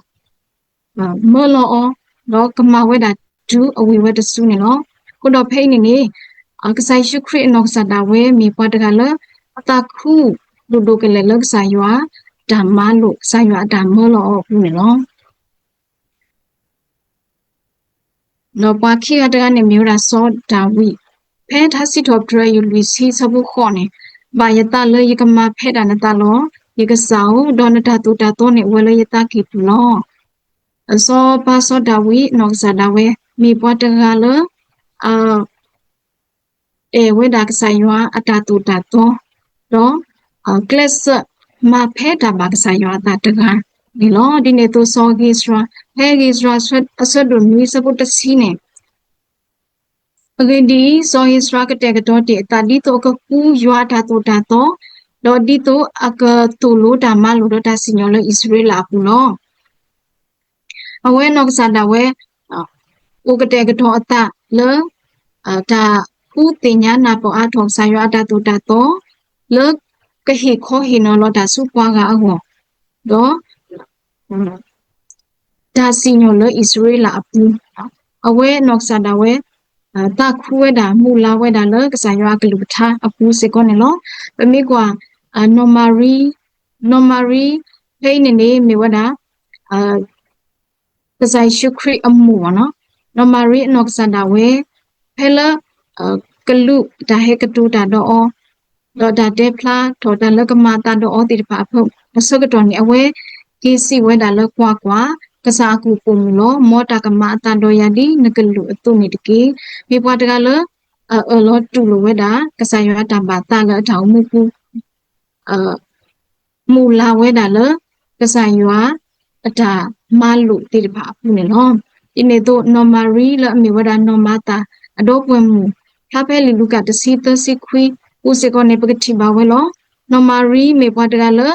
မၢလီၤအီၤ, ဒီးကမၤဝဲဒၣ်တုၤအဝံၤဝဲတစုန့ၣ်လီၤ. အဃိဒီးဖဲအံၤန့ၣ်န့ၣ် ကစၢ်ယ့ၣ်ၡူးခရံာ်အနီၢ်ကစၢ်ဒၣ်ဝဲမ့ၢ်ပှၤတဂၤလၢ အသးခုဒိၣ်ဒိၣ်ကလဲာ်လၢကစၢ်ယွၤအတၢ်မၤလိာ် ကစၢ်ယွၤအတၢ်မၢလီၤအီၤအပူၤန့ၣ်လီၤ. ဒီးပှၤခံဂၤတဂၤန့ၣ်မ့ၢ်ဝဲဒၣ်စီၤဒၤဝံး, ဖဲထါစံးထီၣ်ပတြၢၤအယုၢ်လွံၢ်ဆံဆၢဖိဃိးန့ၣ်, ဘၣ်ယသးလၢယကမၤဖဲဒၣ်နသးလီၤ, ယကစၢ်ဧၢ, ဒီးနတၢ်သိၣ်တၢ်သီန့ၣ်အိၣ်ဝဲလၢယသးကံၢ်ပူၤလီၤ. စီၤပၤစီၤဒၤဝံးအနီၢ်ကစၢ်ဒၣ်ဝဲ မ့ၢ်ပှၤတဂၤလၢ အ အဲၣ်ဝဲဒၣ်ကစၢ်ယွၤအတၢ်သိၣ်တၢ်သီ, ဒီး ကျဲးစၢးမၤဖဲတၢ်ဘၣ်ကစၢ်ယွၤအသးတဂၤန့ၣ်လီၤ. ဒ်န့ၣ်အသိးစီၤဧ့စြၤ, ဖဲဧ့စြၤအဆၢဒိၣ်နွံဆၢဖိတဆံန့ၣ်, အဂ့ၢ်ဒ်အံၤ, စီၤဧ့စြၤကတဲာ်ကတီၤတ့ၢ်အသးဒ်သိးအကဃုယွၤအတၢ်သိၣ်တၢ်သီ, ဒီးဒ်သိးအကသိၣ်လိတၢ်မၤလိာ်ဒီးတၢ်စံၣ်ညီၣ်လၢအံၣ်စရ့လးအပူၤလီၤ. အဝဲနီၢ်ကစၢ်ဒၣ်ဝဲ အိၣ်ကတဲာ်ကတီၤအသးလၢ တၢ်ဃုသ့ၣ်ညါနၢ်ပၢၢ်အါထီၣ်ကစၢ်ယွၤအတၢ်သိၣ်တၢ်သီ, လၢကဟ့ၣ်ခီဟ့ၣ်နီၤလီၤတၢ်ဆူပှၤဂၤအဂီၢ်, ဒီး တၢ်စံၣ်ညီၣ်လၢအံၣ်စရ့လးအပူၤ, အဝဲနီၢ်ကစၢ်ဒၣ်ဝဲ သးခုဝဲဒၣ် မုၢ်လၢ်ဝဲဒၣ်လၢကစၢ်ယွၤအကလုၢ်ကထါအပူၤစ့ၢ်ကီးန့ၣ်လီၤ. ပမ့ၢ်ကွၢ် နီၢ်မၤရံ, နီၢ်မၤရံ ဖဲအံၤန့ၣ်န့ၣ် မ့ၢ်ဝဲဒၣ် ကစၢ်ယ့ၣ်ၡူးခရံာ်အမိၢ်ဘၣ်နီၤ, နီၢ်မၤရံအနီၢ်ကစၢ်ဒၣ်ဝဲ ဖဲလၢ ကလူးတၢ်ဟဲကတိၤတၢ်ဒီးအီၤ, ဒီးတၢ်တဲဖျါထီၣ်တၢ်လၢကမၤအသးဒီးအီၤသ့ၣ်တဖၣ်အဆၢကတီၢ်န့ၣ် အဝဲက့ၤစံးဝဲဒၣ်လၢကွၢ်ကွၢ်, ကစၢ်အကပိာ်မုၣ်လီၤ, မ်တၢ်ကမၤအသးဒီးယၤဒ်နကလုၢ်အသိးန့ၣ်တက့ၢ်. မ့ၢ်ပှၤတဂၤလၢ အအၢၣ်လီၤတူၢ်လိာ်ဝဲဒၣ် ကစၢ်ယွၤအတၢ်ဘၣ်သးလၢအတၢ်အိၣ်မူပူၤ မုၢ်လၢ်ဝဲဒၣ်လၢ ကစၢ်ယွၤအတၢ်မၤလိာ်သ့ၣ်တဖၣ်အပူၤန့ၣ်လီၤ. ဒ်န့ၣ်အသိး နီၢ်မၤရံလၢအမ့ၢ်ဝဲဒၣ်နီၢ်မၤသၤအဒီပုၢ်ဝဲၢ်မုၣ် ဖျါဖဲလံာ်လူၤကၣ်တဆံသၢဆံခွံ အပူၤစ့ၢ်ကီးန့ၣ် ပကထံၣ်ဘၣ်ဝဲလီၤ. နီၢ်မၤရံမ့ၢ်ပှၤတဂၤလၢ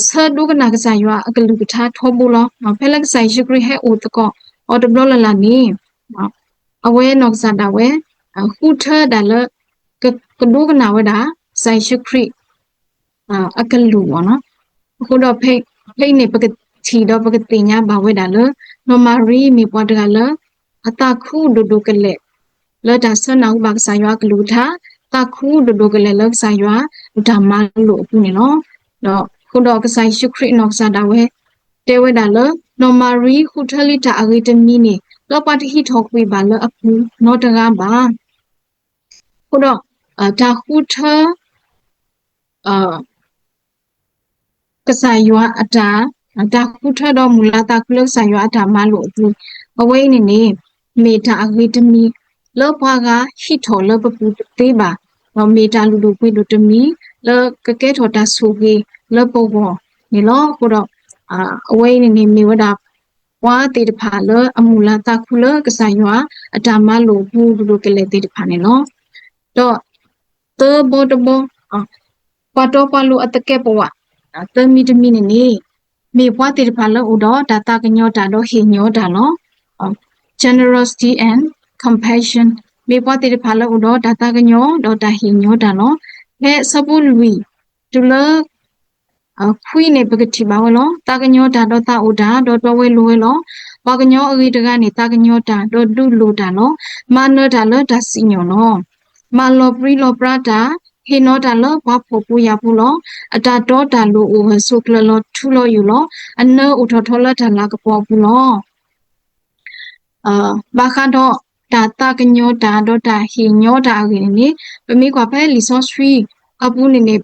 ဆၢဒိကနၣ်ကစၢ်ယွၤအကလုၢ်ကထါထီဘိလီၤ. ဖဲလၢကစၢ်ယ့ၣ်ၡူးခရံာ်ဟဲအိၣ်သကိးအီၤတဘျီလၢ်လၢ်န့ၣ် အဝဲနီၢ်ကစၢ်ဒၣ်ဝဲ ဃုထၢဒၣ်လၢ ကဒိကနၣ်ဝဲဒၣ် ကစၢ်ယ့ၣ်ၡူးခရံာ် အကလုၢ်ဘၣ်နီၤ. အဃိဒီးဖဲအံၤန့ၣ် ပကထံၣ်ဒီးပကသ့ၣ်ညါဘၣ်ဝဲဒၣ်လၢ နီၢ်မၤရံမ့ၢ်ပှၤတဂၤလၢ အသးခုဒိၣ်ဒိၣ်ကလဲာ် လၢတၢ်ဆၢနၢ်ဟူဘၣ်ကစၢ်ယွၤအကလုၢ်ကထါ, သးခုဒိၣ်ဒိၣ်ကလဲာ်လၢကစၢ်ယွၤအတၢ်မၤလိာ်အပူၤန့ၣ်လီၤ. ဒီးအဃိဒီးကစၢ်ယ့ၣ်ၡူးခရံာ်အနီၢ်ကစၢ်ဒၣ်ဝဲ တဲဝဲဒၣ်လၢ နီၢ်မၤရံဃုထၢလံတၢ်အဂ့ၤတမံၤန့ၣ် လၢပှၤတဟံးထီၣ်ကွံာ်ဘၣ်လၢအပူၤနီတဂၤဘၣ်. အဃိဒီး တၢ်ဃုထၢ ကစၢ်ယွၤအတၢ်, တၢ်ဃုထၢဒီးမုၢ်လၢ်သးခုလၢကစၢ်ယွၤအတၢ်မၤလိာ်အပူၤ, အဝဲအံၤန့ၣ်န့ၣ် မ့ၢ်တၢ်အဂ့ၤတမံၤ လၢပှၤဂၤဟံးထီၣ်လၢပပူၤတသ့ဘၣ်, ဒီးမ့ၢ်တၢ်လုၢ်ဒိၣ်ပှ့ၤဒိၣ်တမံၤ လၢကကဲထီၣ်တၢ်ဆိၣ်ဂ့ၤလၢပဂီၢ်န့ၣ်လီၤ. အဃိဒီး အဝဲအံၤန့ၣ်န့ၣ် မ့ၢ်ဝဲဒၣ် ပှၤသ့ၣ်တဖၣ်လၢအမုၢ်လၢ်သးခုလၢကစၢ်ယွၤအတၢ်မၤလိာ်အပူၤဒိၣ်ဒိၣ်ကလဲာ်သ့ၣ်တဖၣ်န့ၣ်လီၤ. ဒီး သၢဘီတဘီ, ပှၤတီပှၤလိၤအသကဲးပဝး, သၢမံၤတမံၤန့ၣ်န့ၣ် မ့ၢ်ပှၤသ့ၣ်တဖၣ်လၢအိၣ်ဒီးတၢ်သးကညီၤတၢ်ဒီးဟ့ၣ်ညီတၢ်လီၤ. Generosity and compassion မ့ၢ်ပှၤသ့ၣ်တဖၣ်လၢအိၣ်ဒီးတၢ်သးကညီၤဒီးတၢ်ဟ့ၣ်ညီတၢ်လီၤ. ဖဲဆၢဖိလွံၢ်တုၤလၢ ခွံန့ၣ် ပကထံၣ်ဘၣ်ဝဲလီၤ. သးကညီၤတၢ်ဒီးသးအိၣ်တၢ် ဒီးတီဝဲလိၤဝဲလီၤ. ပှၤကညီအဂ့ၤတဂၤန့ၣ် သးကညီၤတၢ် ဒီးဒုးလိၤတၢ်လီၤ. မၤနၢၤတၢ်လၢတၢ်စံၣ်ညီၣ်လီၤ. မၤလီၤပြံလီၤပြါတၢ်, ဟ့ၣ်နီၤတၢ်လၢပှၤဖှီၣ်ဖိယာ်ဖိလီၤ. အတၢ်တီတၢ်လိၤအိၣ်ဂၢၢ်ဆိးကျၢၤလီၤထူလီၤယိာ်လီၤ. အနၢအိၣ်ထီၣ်ထီလၢတၢ်လၤကပီၤအပူၤလီၤ. ဘၣ်ဃးဒီးတၢ်သးကညီၤတၢ်ဒီးတၢ်ဟ့ၣ်ညီတၢ်အဂ့ၢ်န့ၣ်န့ၣ် ပမ့ၢ်ကွၢ်ဖဲလံာ်စီဆှံအပူၤန့ၣ်န့ၣ်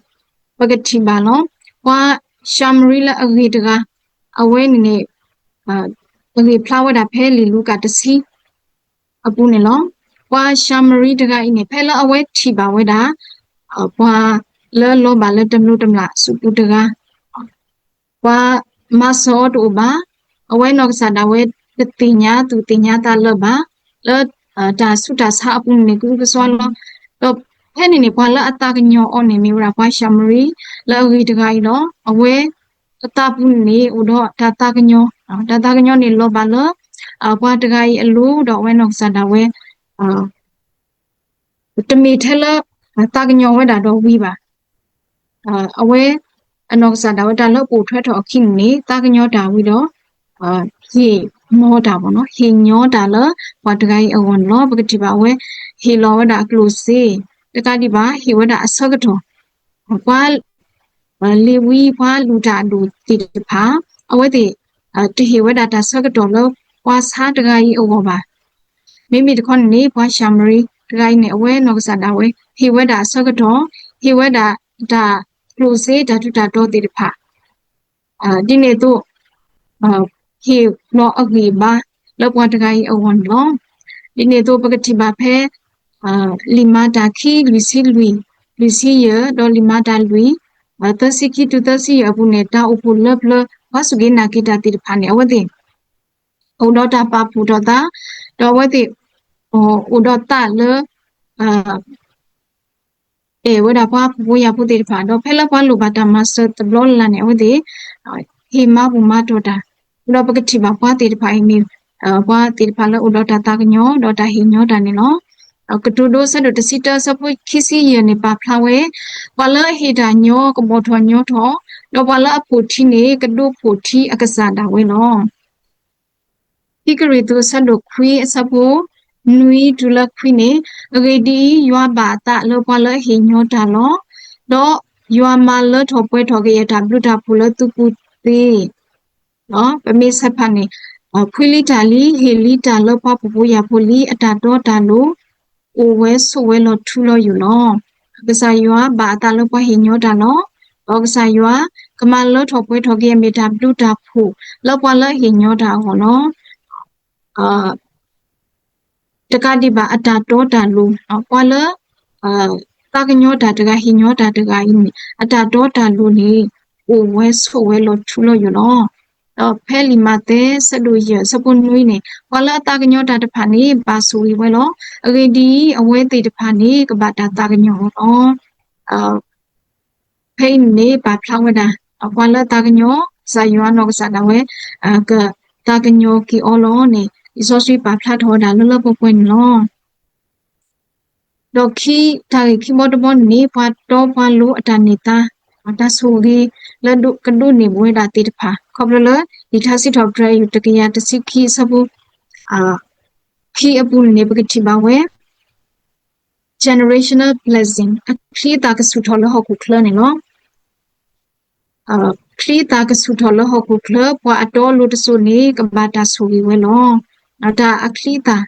ပကထံၣ်ဘၣ်လီၤ. ပှၤၡၤမရံလၢအဂ့ၤတဂၤ အဝဲန့ၣ်န့ၣ် အဂ့ၢ်ဖျါဝဲဒၣ်ဖဲလံာ်လူၤကၣ်တဆံအပူၤန့ၣ်လီၤ. ပှၤၡၤမရံတဂၤအံၤန့ၣ် ဖဲလၢအဝဲထံၣ်ဘၣ်ဝဲဒၣ် ပှၤလၢလီၤဘၣ်လၢတမျိးတမျာ်အစုပူၤတဂၤ ပှၤမၤစၢၤအီၤတအိၣ်ဘၣ်. အဝဲနီၢ်ကစၢ်ဒၣ်ဝဲတသ့ၣ်ညါသူၣ်သ့ၣ်ညါသးလၢၤဘၣ်, လၢတၢ်ဆူးတၢ်ဆါအပူၤန့ၣ်န့ၣ် ကအုကစွါလီၤ. ဒီးဖဲန့ၣ်န့ၣ် ပှၤလၢအသးကညီၤအီၤန့ၣ် မ့ၢ်ဝဲဒၣ်ပှၤၡၤမရံလၢအဂ့ၤတဂၤအံၤဒီး အဝဲအသးပူၤန့ၣ်န့ၣ် အိၣ်ဒီးတၢ်သးကညီၤ, တၢ်သးကညီၤန့ၣ်လီၤဘၣ်လၢ ပှၤတဂၤအံၤအလိၤဒီးအဝဲနီၢ်ကစၢ်ဒၣ်ဝဲ တမ့ၢ်ထဲလၢ သးကညီၤဝဲဒၣ်ဒီးဝံၤဘၣ်. အဝဲ အနီၢ်ကစၢ်ဒၣ်ဝဲတၢ်လၢပိာ်ထွဲထီၣ်အခံန့ၣ် သးကညီၤတၢ်ဝံၤဒီး ဟ့ၣ်ညီတၢ်ဘၣ်နီၤ, ဟ့ၣ်ညီတၢ်လၢပှၤတဂၤအံၤအဂီၢ်န့ၣ်လီၤ. ပကထံၣ်ဘၣ်အဝဲ ဟ့ၣ်လီၤဝဲဒၣ်အကျိၣ်စ့, တကးဒံးဘၣ် ဟ့ၣ်ဝဲဒၣ်အဆၢကတီၢ်, ပှၤ လ့ၤဝံ ပှၤလုၢ်တၢ်အဒိၣ်သ့ၣ်တဖၣ် အဝဲသ့ၣ် တဟ့ၣ်ဝဲဒၣ်တၢ်ဆၢကတီၢ်လၢ ပှၤဆါတဂၤအံၤအဂီၢ်ဘၣ်. မ့မ့ၢ်တခီန့ၣ်န့ၣ် ပှၤၡၤမရံတဂၤအံၤန့ၣ် အဝဲနီၢ်ကစၢ်ဒၣ်ဝဲ ဟ့ၣ်ဝဲဒၣ်အဆၢကတီၢ်, ဟ့ၣ်ဝဲဒၣ်တၢ်ကျိၣ်စ့ တၢ်ထူးတၢ်တီၤသ့ၣ်တဖၣ် ဒ်န့ၣ်အသိး ဟ့ၣ်လီၤအဂံၢ်အဘါလၢပှၤတဂၤအံၤအဂီၢ်န့ၣ်လီၤ. ဒ်န့ၣ်အသိး ပကထံၣ်ဘၣ်ဖဲ လံာ်မၤတၢ်ခံ လွံၢ်ဆံလွံၢ်, လွံၢ်ဆံယဲၢ် ဒီးလံာ်မၤတၢ်လွံၢ် သၢဆံခံတုၤသၢဆံယဲၢ်အပူၤန့ၣ် တၢ်အိၣ်ဖှိၣ်လၢပျၢၤ ပှၤစူၢ်က့ၤနာ်က့ၤတၢ်သ့ၣ်တဖၣ်န့ၣ် အဝဲသ့ၣ် အိၣ်ဒီးတၢ်ပာ်ဖှိၣ်ထီၣ်သး, ဒီးအဝဲသ့ၣ် အိၣ်ဒီးသးလၢ အဲၣ်ဝဲဒၣ်ပှၤဖှီၣ်ဖိယာ်ဖိသ့ၣ်တဖၣ်, ဒီးဖဲလၢပှၤလိၣ်ဘၣ်တၢ်မၤစၢၤတဘျီလၢ်လၢ်န့ၣ် အဝဲသ့ၣ် ဟ့ၣ်မၤဘူၣ်မၤတီၢ်တၢ်, ဒီးပကထံၣ်ဘၣ်ပှၤသ့ၣ်တဖၣ်အံၤမ့ၢ် ပှၤသ့ၣ်တဖၣ်လၢအိၣ်ဒီးတၢ်သးကညီၤ ဒီးတၢ်ဟ့ၣ်ညီတၢ်န့ၣ်လီၤ. ကတိၤဒိအဆၢဒိၣ်တဆံတၢအဆၢဖိခံဆံယဲၢ်န့ၣ် ပာ်ဖျါဝဲ ပှၤလၢအဟ့ၣ်တၢ်ညီ ကဘီၣ်ထီၣ်ညီထီၣ်, ဒီးပှၤလၢအဖှိၣ်ထံန့ၣ် ကဒိးဖှိၣ်ထံအကစၢ်ဒၣ်ဝဲလီၤ. ခံကရံၣ်သူးအဆၢဒိၣ်ခွံအဆၢဖိ နွံတုၤလၢခွံန့ၣ်, အဂ့ၢ်ဒ်အံၤ, ယွၤဘၣ်အသးလၢပှၤလၢအဟ့ၣ်ညီတၢ်လီၤ. ဒီးယွၤမၤလၢထီၣ်ပှဲၤထီၣ်ကယဲၢ်တၢ်ဘျုးတၢ်ဖှိၣ်လၢသုပူၤသ့ ပမ့ၢ်ဆဲးဖးန့ၣ်, ဖှံလံတၢ်လံ, ဟ့ၣ်လံတၢ်လၢပှၤဖှီၣ်ဖိယာ်ဖိလံ, အတၢ်တီတၢ်လိၤ အိၣ်ဝဲဆိးဝဲလီၤထူလီၤယိာ်လီၤ. ကစၢ်ယွၤဘၣ်အသးလၢပှၤဟ့ၣ်ညီတၢ်လီၤ. ဒီးကစၢ်ယွၤကမၤလၢထီၣ်ပှဲၤထီၣ်က့ၤအမ့ၢ်တၢ်ဘျုးတၢ်ဖှိၣ်လၢပှၤလၢအဟ့ၣ်ညီတၢ်အဂီၢ်လီၤ. တကးဒံးဘၣ်အတၢ်တီတၢ်လိၤ, ပှၤလၢ သးကညီၤတၢ်တဂၤ ဟ့ၣ်ညီတၢ်တဂၤအံၤန့ၣ် အတၢ်တီတၢ်လိၤန့ၣ် အိၣ်ဝဲဆိးဝဲလီၤထူလီၤယိာ်လီၤ. ဒီးဖဲလံာ်မးသဲ ဆၢဒိၣ်ယဲၢ် ဆၢဖိနွံန့ၣ် ပှၤလၢအသးကညီၤတၢ်တဖၣ်န့ၣ် ဘၣ်ဆိၣ်ဂ့ၤဝဲလီၤ. အဂ့ၢ်ဒ်အံၤ, အဝဲသ့ၣ်တဖၣ်န့ၣ် ကဘၣ်တၢ်သးကညီၤဝဲလီၤ. ဖဲအံၤန့ၣ် ပာ်ဖျါဝဲဒၣ် ပှၤလၢအသးကညီၤ ကစၢ်ယွၤနီၢ်ကစၢ်ဒၣ်ဝဲ ကသးကညီၤက့ၤအီၤလီၤန့ၣ် လံာ်စီဆှံပာ်ဖျါထီၣ်ဝဲဒၣ်လၢလၢပှဲၤပှဲၤန့ၣ်လီၤ. ဒီးခံ တၢ်ဂ့ၢ်ခံဘီတဘီန့ၣ် ပှၤတီပှၤလိၤအတၢ်န့ၢ်သါ တၢ်ဆိၣ်ဂ့ၤလၢကဒိးန့ၢ်ဘၣ်ဝဲဒၣ်သ့ၣ်တဖၣ် ခီဖျိလၢ လံာ်ထါစံးထီၣ်ပတြၢၤ တကယၤတဆံခံ အဆၢဖိ ခံအပူၤန့ၣ် ပကထံၣ်ဘၣ်ဝဲ generational blessing အချံအသၣ်ကဆူၣ်ထီၣ်လၢဟီၣ်ခိၣ်ချၢန့ၣ်လီၤ. ချံအသၣ်ကဆူၣ်ထီၣ်လၢဟီၣ်ခိၣ်ချၢ ပှၤအတီအလိၤတစိၤန့ၣ် ကဘၣ်တၢ်ဆိၣ်ဂ့ၤဝဲလီၤ. တၢ်အချံအသၣ်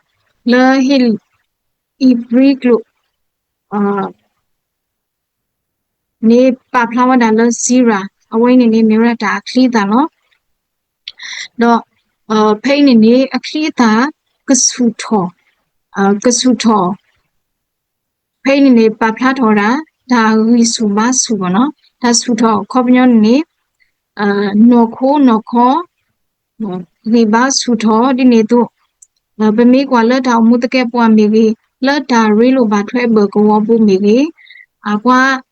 လၢဟ့ၣ် ဧ့ၤဘြံၤကျိာ် န့ၣ် ပာ်ဖျါဝဲဒၣ်လၢ zira အဝဲအံၤန့ၣ်န့ၣ် မ့ၢ်ဝဲဒၣ်တၢ်အချံအသၣ်လီၤ. ဒီး ဖဲအံၤန့ၣ်န့ၣ် အချံအသၣ် ကဆူၣ်ထီၣ် ကဆူၣ်ထီၣ် ဖဲအံၤန့ၣ်န့ၣ် ပာ်ဖျါထီၣ်ဝဲဒၣ် တၢ်ဂံၢ်ဆူၣ်ဘါဆူၣ်ဘၣ်နီၤ, တၢ်ဆူၣ်ထီၣ်အခီပညီန့ၣ် နီၢ်ခိနီၢ်ခီ ဂံၢ်ဘါဆူၣ်ထီၣ် ဒ်န့ၣ်အသိး ပမ့ၢ်ကွၢ်လၢတၢ်အိၣ်မူသကဲးပဝးမ့ၢ်ဂ့ၤ, လၢတၢ်ရ့လိာ်ဘၣ်ထွဲအဘၢၣ်ကဝီၤပူၤမ့ၢ်ဂ့ၤ, ပှၤ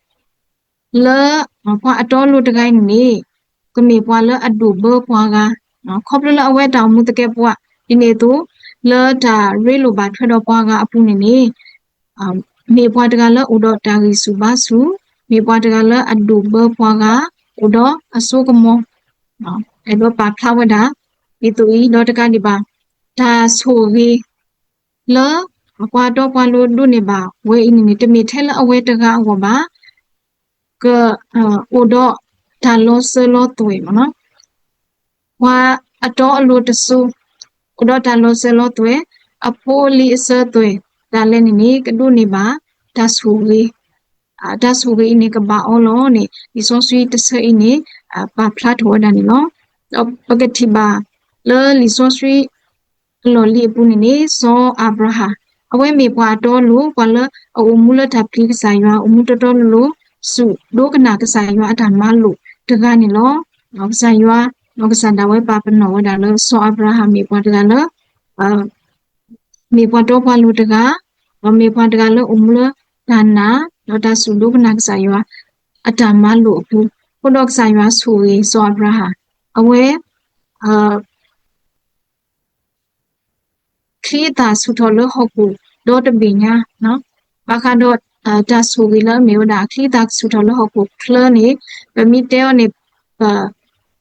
လၢ ပှၤအတီအလိၤတဂၤအံၤန့ၣ် ကမ့ၢ်ပှၤလၢအဒိၣ်ဘၢပှၤဂၤ, ခီဖျိလၢအဝဲတၢ်အိၣ်မူသကဲးပဝး ဒ်န့ၣ်အသိး လၢတၢ်ရ့လိာ်ဘၣ်ထွဲဒီးပှၤဂၤအပူၤန့ၣ်န့ၣ် မ့ၢ်ပှၤတဂၤလၢအိၣ်ဒီးတၢ်ဂံၢ်ဆူၣ်ဘါဆူၣ်, မ့ၢ်ပှၤတဂၤလၢအဒိၣ်ဘၢပှၤဂၤ, အိၣ်ဒီးအစိကမီၤ, အဲၣ်ဒိးပာ်ဖျါဝဲဒၣ် ဒ်သိးအံၤ ဒီးတကးဒံးဘၣ် တၢ်ဆိၣ်ဂ့ၤ လၢ ပှၤတီပှၤလိၤဒိးန့ၢ်ဘၣ်ဝဲအံၤန့ၣ်န့ၣ် တမ့ၢ်ထဲလၢအဝဲတဂၤအဂီၢ်ဘၣ် က အိၣ်ဒီးတၢ်လီၤစၢၤလီၤသွဲၣ်မ့ၢ်နီၤ, ပှၤအတီအလိၤတစိၤ အိၣ်ဒီးတၢ်လီၤစၢၤလီၤသွဲၣ်, အဖိအလံၤအစၢၤသွဲၣ် ဒၣ်လဲာ်န့ၣ်န့ၣ် ကဒိးန့ၢ်ဘၣ် တၢ်ဆိၣ်ဂ့ၤ, တၢ်ဆိၣ်ဂ့ၤအံၤန့ၣ် ကဘၣ်အီၤလီၤန့ၣ် လံာ်စီဆှံတဆၢအံၤန့ၣ် ပာ်ဖျါထီၣ်ဝဲဒၣ်န့ၣ်လီၤ. ဒီးပကထံၣ်ဘၣ် လၢလံာ်စီဆှံ အလီၢ်လံၤအပူၤန့ၣ်န့ၣ် စီၤအၤဘြၤဟၣ် အဝဲမ့ၢ်ပှၤအတီအလိၤ ပှၤလၢအအိၣ်မူလၢတၢ်ပျံၤကစၢ်ယွၤ အိၣ်မူတီတီလိၤလိၤ စူၢ်ဒိကနၣ်ကစၢ်ယွၤအတၢ်မၤလိာ်တဂၤန့ၣ်လီၤ. ကစၢ်ယွၤ ဒီးကစၢ်ဒၣ်ဝဲပာ်ပနီၣ်ဝဲဒၣ်လၢ စီၤအၤဘြၤဟၣ်မ့ၢ်ပှၤတဂၤလၢ မ့ၢ်ပှၤတီပှၤလိၤတဂၤ, ဒီးမ့ၢ်ပှၤတဂၤလၢအိၣ်မူလၢတၢ်နာ် ဒီးတၢ်စူၢ်ဒိကနၣ်ကစၢ်ယွၤ အတၢ်မၤလိာ်အပူၤ, အဃိဒီးကစၢ်ယွၤဆိၣ်ဂ့ၤစီၤအၤဘြၤဟၣ်, အဝဲ အချံအသၣ်ဆူၣ်ထီၣ်လၢဟီၣ်ခိၣ်ဒီတဘ့ၣ်ညါ, ဘၣ်ဃးဒီး တၢ်ဆိၣ်ဂ့ၤလၢအမ့ၢ်ဝဲဒၣ် အချံအသၣ်ဆူၣ်ထီၣ်လၢဟီၣ်ခိၣ်ချၢန့ၣ် ပမ့ၢ်တဲအီၤန့ၣ် ပ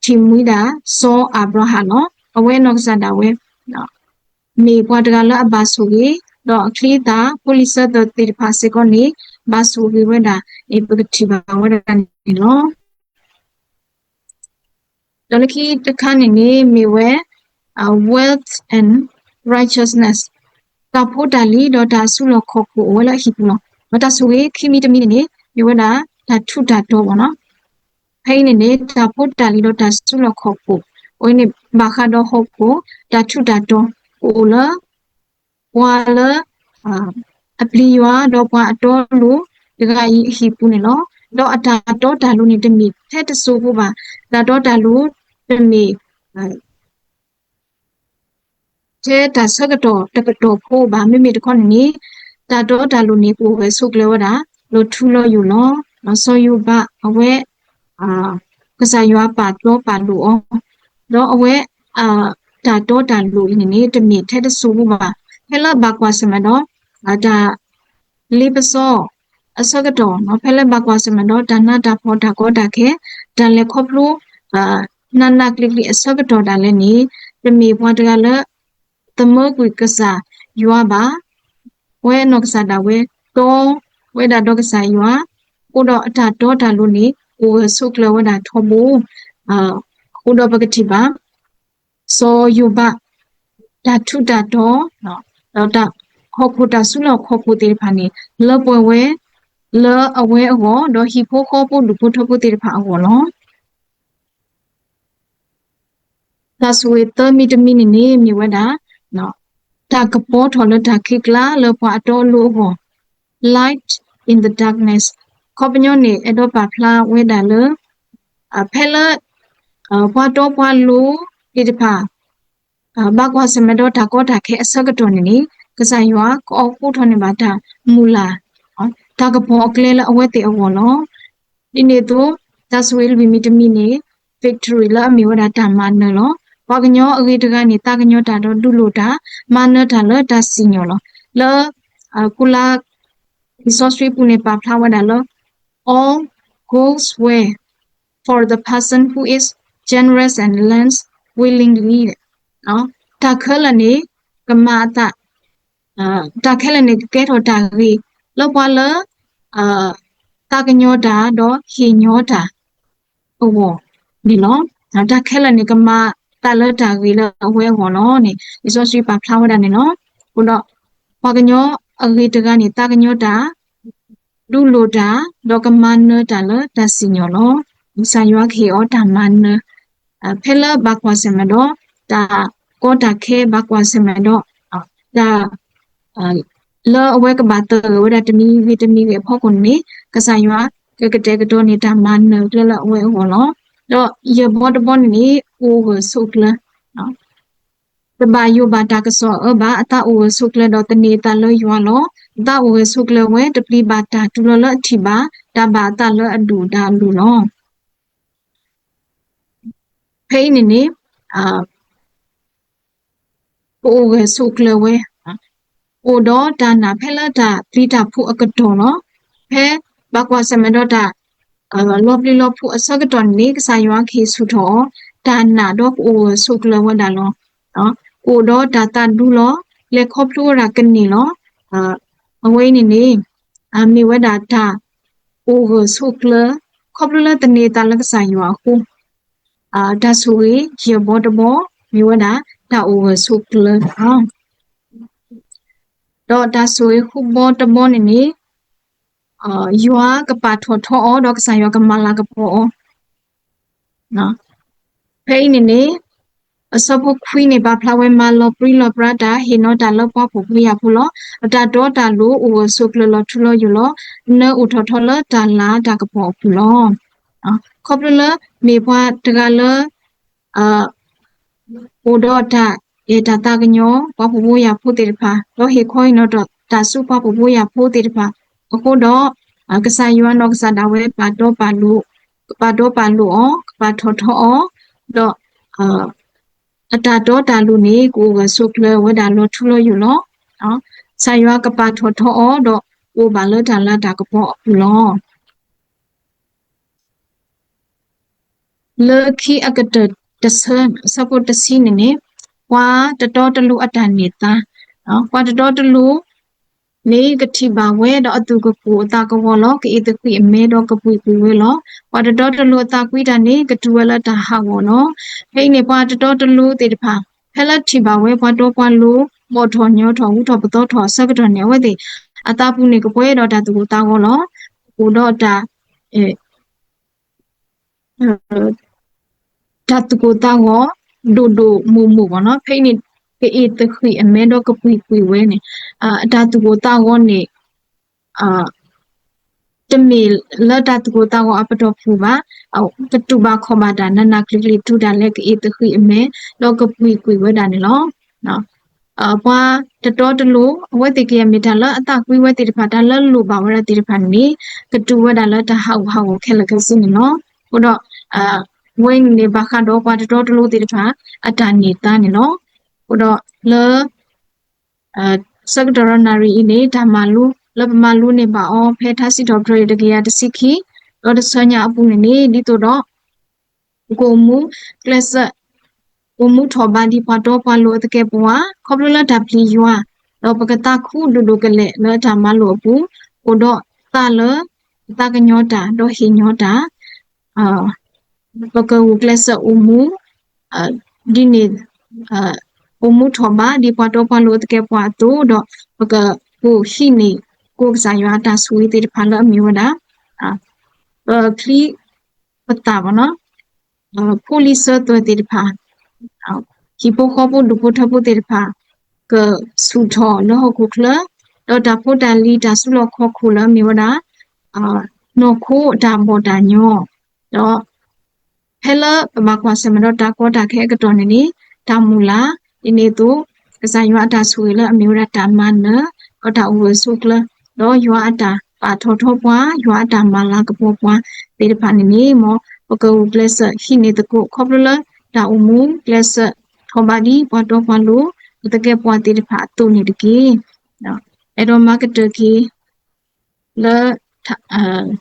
ထံၣ်မှံဒၣ် စီၤအၤဘြၤဟၣ်လီၤ. အဝဲနီၢ်ကစၢ်ဒၣ်ဝဲ မ့ၢ်ပှၤတဂၤလၢအဘၣ်ဆိၣ်ဂ့ၤ, ဒီးအချံအသၣ် ဖိလံၤစၢၤသၢၣ်သ့ၣ်တဖၣ်စ့ၢ်ကီးန့ၣ် ဘၣ်ဆိၣ်ဂ့ၤဝဲဒၣ်န့ၣ် ပကထံၣ်ဘၣ်ဝဲဒၣ်န့ၣ်လီၤ. ဒီးလၢခံတခါန့ၣ်န့ၣ် မ့ၢ်ဝဲ wealth and righteousness, တၢ်ဖိတၢ်လံၤဒီးတၢ်စုလီၢ်ခီၣ်ခိၣ်အိၣ်ဝဲလၢအဟံၣ်ပူၤလီၤ. ဒီးတၢ်ဆိၣ်ဂ့ၤခံမံၤတမံၤန့ၣ်န့ၣ် မ့ၢ်ဝဲဒၣ်တၢ်ထူးတၢ်တီၤဘၣ်နီၤ. ဖဲအံၤန့ၣ်န့ၣ် တၢ်ဖိတၢ်လံၤဒီးတၢ်စုလီၢ်ခီၣ်ခိၣ် အဝဲန့ၣ်ဘၣ်ဃးဒီးဟီၣ်ခိၣ် တၢ်ထူးတၢ်တီၤ ကအိၣ်လၢ ပှၤလၢ အပျံၤယွၤဒီးပှၤအတီအလိၤတဂၤအံၤအဟံၣ်ပူၤန့ၣ်လီၤ. ဒီးအတၢ်တီတၢ်လိၤန့ၣ် တမ့ၢ်ထဲတစိၤဖိဘၣ်. တၢ်တီတၢ်လိၤတမ့ၢ် ထဲတၢ်ဆၢကတီၢ်တကတီၢ်ဖိဘၣ်. မ့မ့ၢ်တခီန့ၣ်န့ၣ် တၢ်တီတၢ်လိၤန့ၣ် ကအိၣ်ဂၢၢ်ဆိးကျၢၤဝဲဒၣ် လီၤထူလီၤယိာ်လီၤ. စီၤယိၤဘးအဝဲ ကစၢ်ယွၤပာ်တီပာ်လိၤအီၤ, ဒီးအဝဲ တၢ်တီတၢ်လိၤအံၤန့ၣ်န့ၣ် တမ့ၢ်ထဲတစိၤဖိဘၣ်. ဖဲလၢဘၣ်ကွၢ်ဆၢၣ်မဲာ်ဒီး တၢ် လ့ပစီအဆၢကတီၢ်, ဖဲလၢဘၣ်ကွၢ်ဆၢၣ်မဲာ်ဒီးတၢ်နးတၢ်ဖှီၣ်တၢ်ကီတၢ်ခဲ, တၢ်လဲၤခီဖျိ နးနးကျံၤကျံၤအဆၢကတီၢ်ဒၣ်လဲာ်န့ၣ်, တမ့ၢ်ပှၤတဂၤလၢသမၢကွံာ်ကစၢ်ယွၤဘၣ်. အဝဲနီၢ်ကစၢ်ဒၣ်ဝဲတီဝဲဒၣ်ဒီးကစၢ်ယွၤ, အဃိဒီးအတၢ်တီတၢ်လိၤန့ၣ် အိၣ်ဂၢၢ်ဆိးကျၢၤဝဲဒၣ်ထီဘိ, အဃိဒီးပကထံၣ်ဘၣ် စီၤယိၤဘး တၢ်ထူးတၢ်တီၤ, ဒီးတၢ်ဟီၣ်ခိၣ်တၢ်စုလီၢ်ခီၣ်ခိၣ်သ့ၣ်တဖၣ်န့ၣ် လၢပှဲၤဝဲ လၢအဝဲအဂီၢ်, ဒီးဟံၣ်ဖိဃီဖိဒူၣ်ဖိထၢဖိသ့ၣ်တဖၣ်အဂီၢ်လီၤ. တၢ်ဆိၣ်ဂ့ၤသၢမံၤတမံၤန့ၣ်န့ၣ် မ့ၢ်ဝဲဒၣ် တၢ်ကပီၤထီၣ်လၢတၢ်ခံးကျါလၢပှၤအတီအလိၤအဂီၢ်, light in the darkness. အခီပညီန့ၣ် အဲၣ်ဒိးပာ်ဖျါဝဲဒၣ်လၢ ဖဲလၢ ပှၤတီပှၤလိၤသ့ၣ်တဖၣ် ဘၣ်ကွၢ်ဆၢၣ်မဲာ်ဒီးတၢ်ကီတၢ်ခဲအဆၢကတီၢ်န့ၣ်န့ၣ် ကစၢ်ယွၤကအီၣ်ဃူထီၣ်န့ၢ်ဘၣ်တၢ်မုၢ်လၢ်, တၢ်ကပီၤအကျဲလၢအဝဲသ့ၣ်အဂီၢ်လီၤ. ဒ်န့ၣ်အသိး တၢ်ဆိၣ်ဂ့ၤလွံၢ်မံၤတမံၤန့ၣ် victory လၢအမ့ၢ်ဝဲဒၣ်တၢ်မၤနၢၤလီၤ. ပှၤကညီအဂ့ၤတဂၤန့ၣ် သးကညီၤတၢ်ဒီးဒုးလိၢ်တၢ်, မၤနၢၤတၢ်လၢတၢ်စံၣ်ညီၣ်လီၤ. လၢ ကူလါ လံာ်စီဆှံပူၤန့ၣ် ပာ်ဖျါဝဲဒၣ်လၢ all goes well for the person who is generous and lends willingly. တၢ်ခဲလၢာ်န့ၣ် ကမၤအသး, တၢ်ခဲလၢာ်န့ၣ် ကကဲထီၣ်တၢ်ဂ့ၤ လၢပှၤလၢ သးကညီၤတၢ်ဒီးဟ့ၣ်ညီတၢ်အဂီၢ်န့ၣ်လီၤ. တၢ်ခဲလၢာ်န့ၣ် ကမၤအသးလၢတၢ်ဂ့ၤလၢအဝဲအဂီၢ်လီၤန့ၣ် လံာ်စီဆှံပာ်ဖျါဝဲဒၣ်န့ၣ်လီၤ. အဃိဒီး ပှၤကညီအဂ့ၤတဂၤန့ၣ် သးကညီၤတၢ် ဒုးလိၢ်တၢ် ဒီးကမၤနၢၤတၢ်လၢတၢ်စံၣ်ညီၣ်လီၤ. ကစၢ်ယွၤကဟ့ၣ်အီၤတၢ်မၤနၢၤ ဖဲလၢဘၣ်ကွၢ်ဆၢၣ်မဲာ်ဒီး တၢ်ကီတၢ်ခဲ ဘၣ်ကွၢ်ဆၢၣ်မဲာ်ဒီး တၢ် လၢအဝဲကဘၣ်သဂၢၢ်ဝဲဒၣ်တမံၤဂ့ၤတမံၤဂ့ၤအဖီခိၣ်န့ၣ် ကစၢ်ယွၤကကတဲာ်ကတီၤန့ၢ်တၢ်မၤနၢၤကျဲလၢအဝဲအဂီၢ်လီၤ. ဒီးယဲၢ်ဘီတဘီန့ၣ်န့ၣ် အိၣ်ဂၢၢ်ဆိးကျၢၤ တဘၣ်ယိၣ်ဘၣ်တၢ်ကစီၣ်အၢဘၣ်, အသးအိၣ်ဂၢၢ်ဆိးကျၢၤဒီးသန့ၤအသးလၢယွၤလီၤ. အသးအိၣ်ဂၢၢ်ဆိးကျၢၤဝဲ တပျံၤဘၣ်တၢ်တူၢ်လိာ်လၢအထံၣ်ဘၣ်, တၢ်ဘၣ်အသးလၢအဒုၣ်ဒါအလိၤလီၤ. ဖဲအံၤန့ၣ်န့ၣ် ကအိၣ်ဂၢၢ်ဆိးကျၢၤဝဲ, အိၣ်ဒီးတၢ်နာ်ဖဲလၢတၢ်ပျံၤတၢ်ဖုးအကတီၢ်လီၤ. ဖဲဘၣ်ကွၢ်ဆၢၣ်မဲာ်ဒီးတၢ် လီၤပျံၤလီၤဖုးအဆၢကတီၢ်န့ၣ်န့ၣ် ကစၢ်ယွၤကဟ့ၣ်ဆူၣ်ထီၣ်အီၤ တၢ်နာ်ဒီးကအိၣ်ဂၢၢ်ဆိးကျၢၤဝဲဒၣ်လီၤ. ကအိၣ်ဒီးတၢ်သးဒူလီၤ. လဲၤခီဖျိဝဲဒၣ်ကန့ၢ်လီၤ. အဝဲအံၤန့ၣ်န့ၣ် မ့ၢ်ဝဲဒၣ်တၢ်အိၣ်ဂၢၢ်ဆိးကျၢၤ ခီဖျိလၢသန့ၤသးလၢကစၢ်ယွၤအဃိ တၢ်ဆိၣ်ဂ့ၤယဲၢ်ဘီတဘီ မ့ၢ်ဝဲဒၣ်တၢ်အိၣ်ဂၢၢ်ဆိးကျၢၤလီၤ. ဒီးတၢ်ဆိၣ်ဂ့ၤဃုဘီတဘီန့ၣ်န့ၣ် ယွၤကပာ်ထီၣ်ထီအီၤ ဒီးကစၢ်ယွၤကမၤလၤကပီၤအီၤ. ဖဲအံၤန့ၣ်န့ၣ် အဆၢဖိခွံန့ၣ် ပာ်ဖျါဝဲ မၤလီၤပြံလီၤပြါတၢ် ဟ့ၣ်နီၤတၢ်လၢပှၤဖှီၣ်ဖိယာ်ဖိလီၤ. အတၢ်တီတၢ်လိၤ အိၣ်ဂၢၢ်ဆိးကျၢၤလီၤထူလီၤယိာ်လီၤ. နၢၤအိၣ်ထီၣ်ထီလၢတၢ်လၤတၢ်ကပီၤအပူၤလီၤ. ခီဖျိလၢမ့ၢ်ပှၤတဂၤလၢ အိၣ်ဒီးတၢ်အဲၣ်တၢ်သးကညီၤ ပှၤဖှီၣ်ဖိယာ်ဖိသ့ၣ်တဖၣ်, ဒီးဟ့ၣ်ခီဟ့ၣ်နီၤတၢ်ဆူပှၤဖှီၣ်ဖိယာ်ဖိသ့ၣ်တဖၣ်အဃိဒီး ကစၢ်ယွၤနီၢ်ကစၢ်ဒၣ်ဝဲ ပာ်တီပာ်လိၤ, ကပာ်တီပာ်လိၤအီၤ, ကပာ်ထီၣ်ထီအီၤ, ဒီး အတၢ်တီတၢ်လိၤန့ၣ် ကအိၣ်ဂၢၢ်ဆိးကျၢၤဝဲဒၣ်လီၤထူလီၤယိာ်လီၤ. ကစၢ်ယွၤကပာ်ထီၣ်ထီအီၤဒီး ကအိၣ်ဘၣ်လၢတၢ်လၤတၢ်ကပီၤအပူၤလီၤ. လၢခံအကတၢၢ်တဆၢ အဆၢဖိတဆံန့ၣ်န့ၣ် ပှၤတတီတလိၤအတၢ်န့ၢ်သါ, ပှၤတတီတလိၤ န့ၣ်ကထံၣ်ဘၣ်ဝဲဒီးအသူၣ်ကကိၢ်အသးကဝီၤလီၤ. ကအ့ၣ်သဃံးအမဲဒီးကပှံၤကွံာ်ဝဲလီၤ. ပှၤတတီတလိၤအသးကွံတၢ်န့ၣ် ကတူၢ်ဝဲလၢတၢ်ဟးဂီၤလီၤ. ဖဲအံၤန့ၣ် ပှၤတတီတလိၤသ့ၣ်တဖၣ် ဖဲလၢထံၣ်ဘၣ်ဝဲပှၤတီပှၤလိၤ ဘီၣ်ထီၣ်ညီထီၣ် ဟူထီၣ်ပသီထီၣ်အဆၢကတီၢ်န့ၣ် အဝဲသ့ၣ် အသးပူၤန့ၣ်ကပှဲၤဒီးတၢ်သူၣ်ကိၢ်သးဂီၤလီၤ. အိၣ်ဒီးတၢ် တၢ်သူၣ်ကိၢ်သးဂီၤ ဒိၣ်ဒိၣ်မုၢ်မုၢ်ဘၣ်နီၤ. ဖဲအံၤန့ၣ် ကအ့ၣ်သဃံးအမဲဒီးကပှံၤကွံာ်ဝဲန့ၣ် အတၢ်သူၣ်ကိၢ်သးဂီၤန့ၣ် တမ့ၢ်လၢတၢ်သူၣ်ကိၢ်သးဂီၤအပတီၢ်ဖုၣ်ဘၣ်, ကတူၢ်ဘၣ်ခီၣ်ဘၣ်တၢ် နးနးကျံၤကျံၤ တုၤဒၣ်လဲာ် ကအ့ၣ်သဃံးအမဲ ဒီးကပှံၤကွံာ်ဝဲဒၣ်န့ၣ်လီၤ. ပှၤတတီတလိၤ အဝဲသ့ၣ်ကယဲၢ်မ့ၢ်တၢ်လၢအသးကွံဝဲသ့ၣ်တဖၣ် တၢ်လၢလိၣ်ဘၣ်ဝဲဒၣ်သ့ၣ်တဖၣ်န့ၣ် ကတူၢ်ဝဲဒၣ်လၢတၢ်ဟးဂူာ်ဟးဂီၤခဲလၢာ်ခဲဆ့န့ၣ်လီၤ. အဃိဒီး ဝဲန့ၣ်န့ၣ် ဘၣ်ဃးဒီးပှၤတတီတလိၤသ့ၣ်တဖၣ် အတၢ်န့ၢ်သါန့ၣ်လီၤ. အဃိဒီးလၢ ဆၢကတီၢ်ဒီးနၣ်ရံၣ်အံၤန့ၣ် တၢ်မၤလိလၢပမၤလိန့ၢ်ဘၣ်အီၤ ဖဲထါစံးထီၣ်ပတြၢၤတကယၤတဆံခံ ဒီးတဆၢညါအပူၤန့ၣ်န့ၣ် ဒ်သိးဒီး ပကအိၣ်မူကျဲးစၢး အိၣ်မူထီၣ်ဘးဒ်ပှၤတီပှၤလိၤအသကဲးပဝး ခီဖျိလၢတၢ်ပျံၤယွၤ ဒီးပကသးခုဒိၣ်ဒိၣ်ကလဲာ်လၢတၢ်မၤလိာ်အပူၤ အိၣ်ဒီးသးလၢ ပသးကညီၤတၢ် ဒီးဟ့ၣ်ညီတၢ် ပကဂုာ်ကျဲးစၢးအိၣ်မူ ဒ်န့ၣ် အိၣ်မူထီၣ်ဘးဒ်ပှၤတီပှၤလိၤအသကဲးပဝးအသိး ဒီးပကအိၣ်ဟံးန့ၢ် ကိးကစၢ်ယွၤအတၢ်ဆိၣ်ဂ့ၤသ့ၣ်တဖၣ်လၢအမ့ၢ်ဝဲဒၣ် ပချံပသၣ်ဘၣ်နီၤ ဖိလံၤစၢၤသွဲၣ်သ့ၣ်တဖၣ် ဟံၣ်ဖိဃီဖိဒူၣ်ဖိထၢဖိသ့ၣ်တဖၣ် ကဆူၣ်ထီၣ်လၢဟီၣ်ခိၣ်ချၢ ဒီးတၢ်ဖိတၢ်လံၤတၢ်စုလီၢ်ခီၣ်ခိၣ်လၢအမ့ၢ်ဝဲဒၣ် နီၢ်ခိအတၢ်ဘီၣ်တၢ်ညီ ဒီး ဖဲလၢပဘၣ်ကွၢ်ဆၢၣ်မဲာ်ဒီးတၢ်ကီတၢ်ခဲအကတီၢ်န့ၣ်န့ၣ် တၢ်မုၢ်လၢ် ဒ်န့ၣ်အသိး ကစၢ်ယွၤအတၢ်ဆိၣ်ဂ့ၤလၢအမ့ၢ်ဝဲဒၣ်တၢ်မၤနၢၤ ဒီးတၢ်အိၣ်ဂၢၢ်ဆိးကျၢၤ ဒီးယွၤအတၢ်ပာ်ထီၣ်ထီပှၤ ယွၤအတၢ်မၤလၤကပီၤပှၤသ့ၣ်တဖၣ်န့ၣ်န့ၣ် မ်ပကဂုာ်ကျဲးစၢးဟံးန့ၢ်သကိး ခီဖျိလၢတၢ်အိၣ်မူကျဲးစၢးထီၣ်ဘးဒ်ပှၤတီပှၤလိၤ ပသကဲးပဝးသ့ၣ်တဖၣ်အသိးန့ၣ်တက့ၢ်. အဲၣ်ဒိးမၤကတၢၢ်က့ၤ လၢ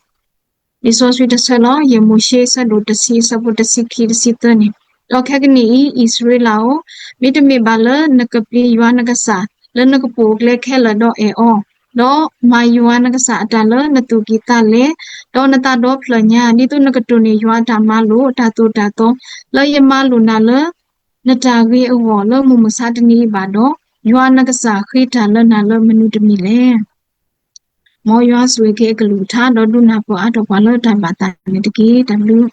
လံာ်စီဆှံတဆၢလီၤ. ယဲၢ်မိၤၡ့ ဆၢဒိၣ်တဆံ ဆၢဖိတဆံခံ တဆံသၢန့ၣ်, ဒီးခဲကနံၣ်အံၤ အံၣ်စရ့လးဧၢ, မ့တမ့ၢ်ဘၣ်လၢနကပျံၤယွၤနကစၢ် လၢနကပိာ်အကျဲခဲလၢာ်ဒီးအဲၣ်အီၤ, ဒီးမၤယွၤနကစၢ်အတၢ်လၢနသူၣ်ကံၢ်သးလဲ, ဒီးနသးဒီဖျၢၣ်ညါ, ဒ်သိးနကတိၢ်န့ၢ်ယွၤအတၢ်မၤလိာ် အတၢ်သိၣ်တၢ်သီ လၢယမၤလိာ်နၤလၢ နတၢ်ဂ့ၤအဂီၢ် လၢမုၢ်မဆါတနံၤအံၤဘၣ်ဒီး, ယွၤနကစၢ်ဃ့တၢ်လၢနၤလၢမနုၤတမံၤလဲၣ်. မ်ယွၤဆိၣ်ဂ့ၤက့ၤအကလုၢ်ကထါ ဒီးဒုးနၢ်ပၢၢ်အါထီၣ်ပှၤလၢတၢ်ဘၣ်သးန့ၣ်တက့ၢ်. တၢ်ဘျုး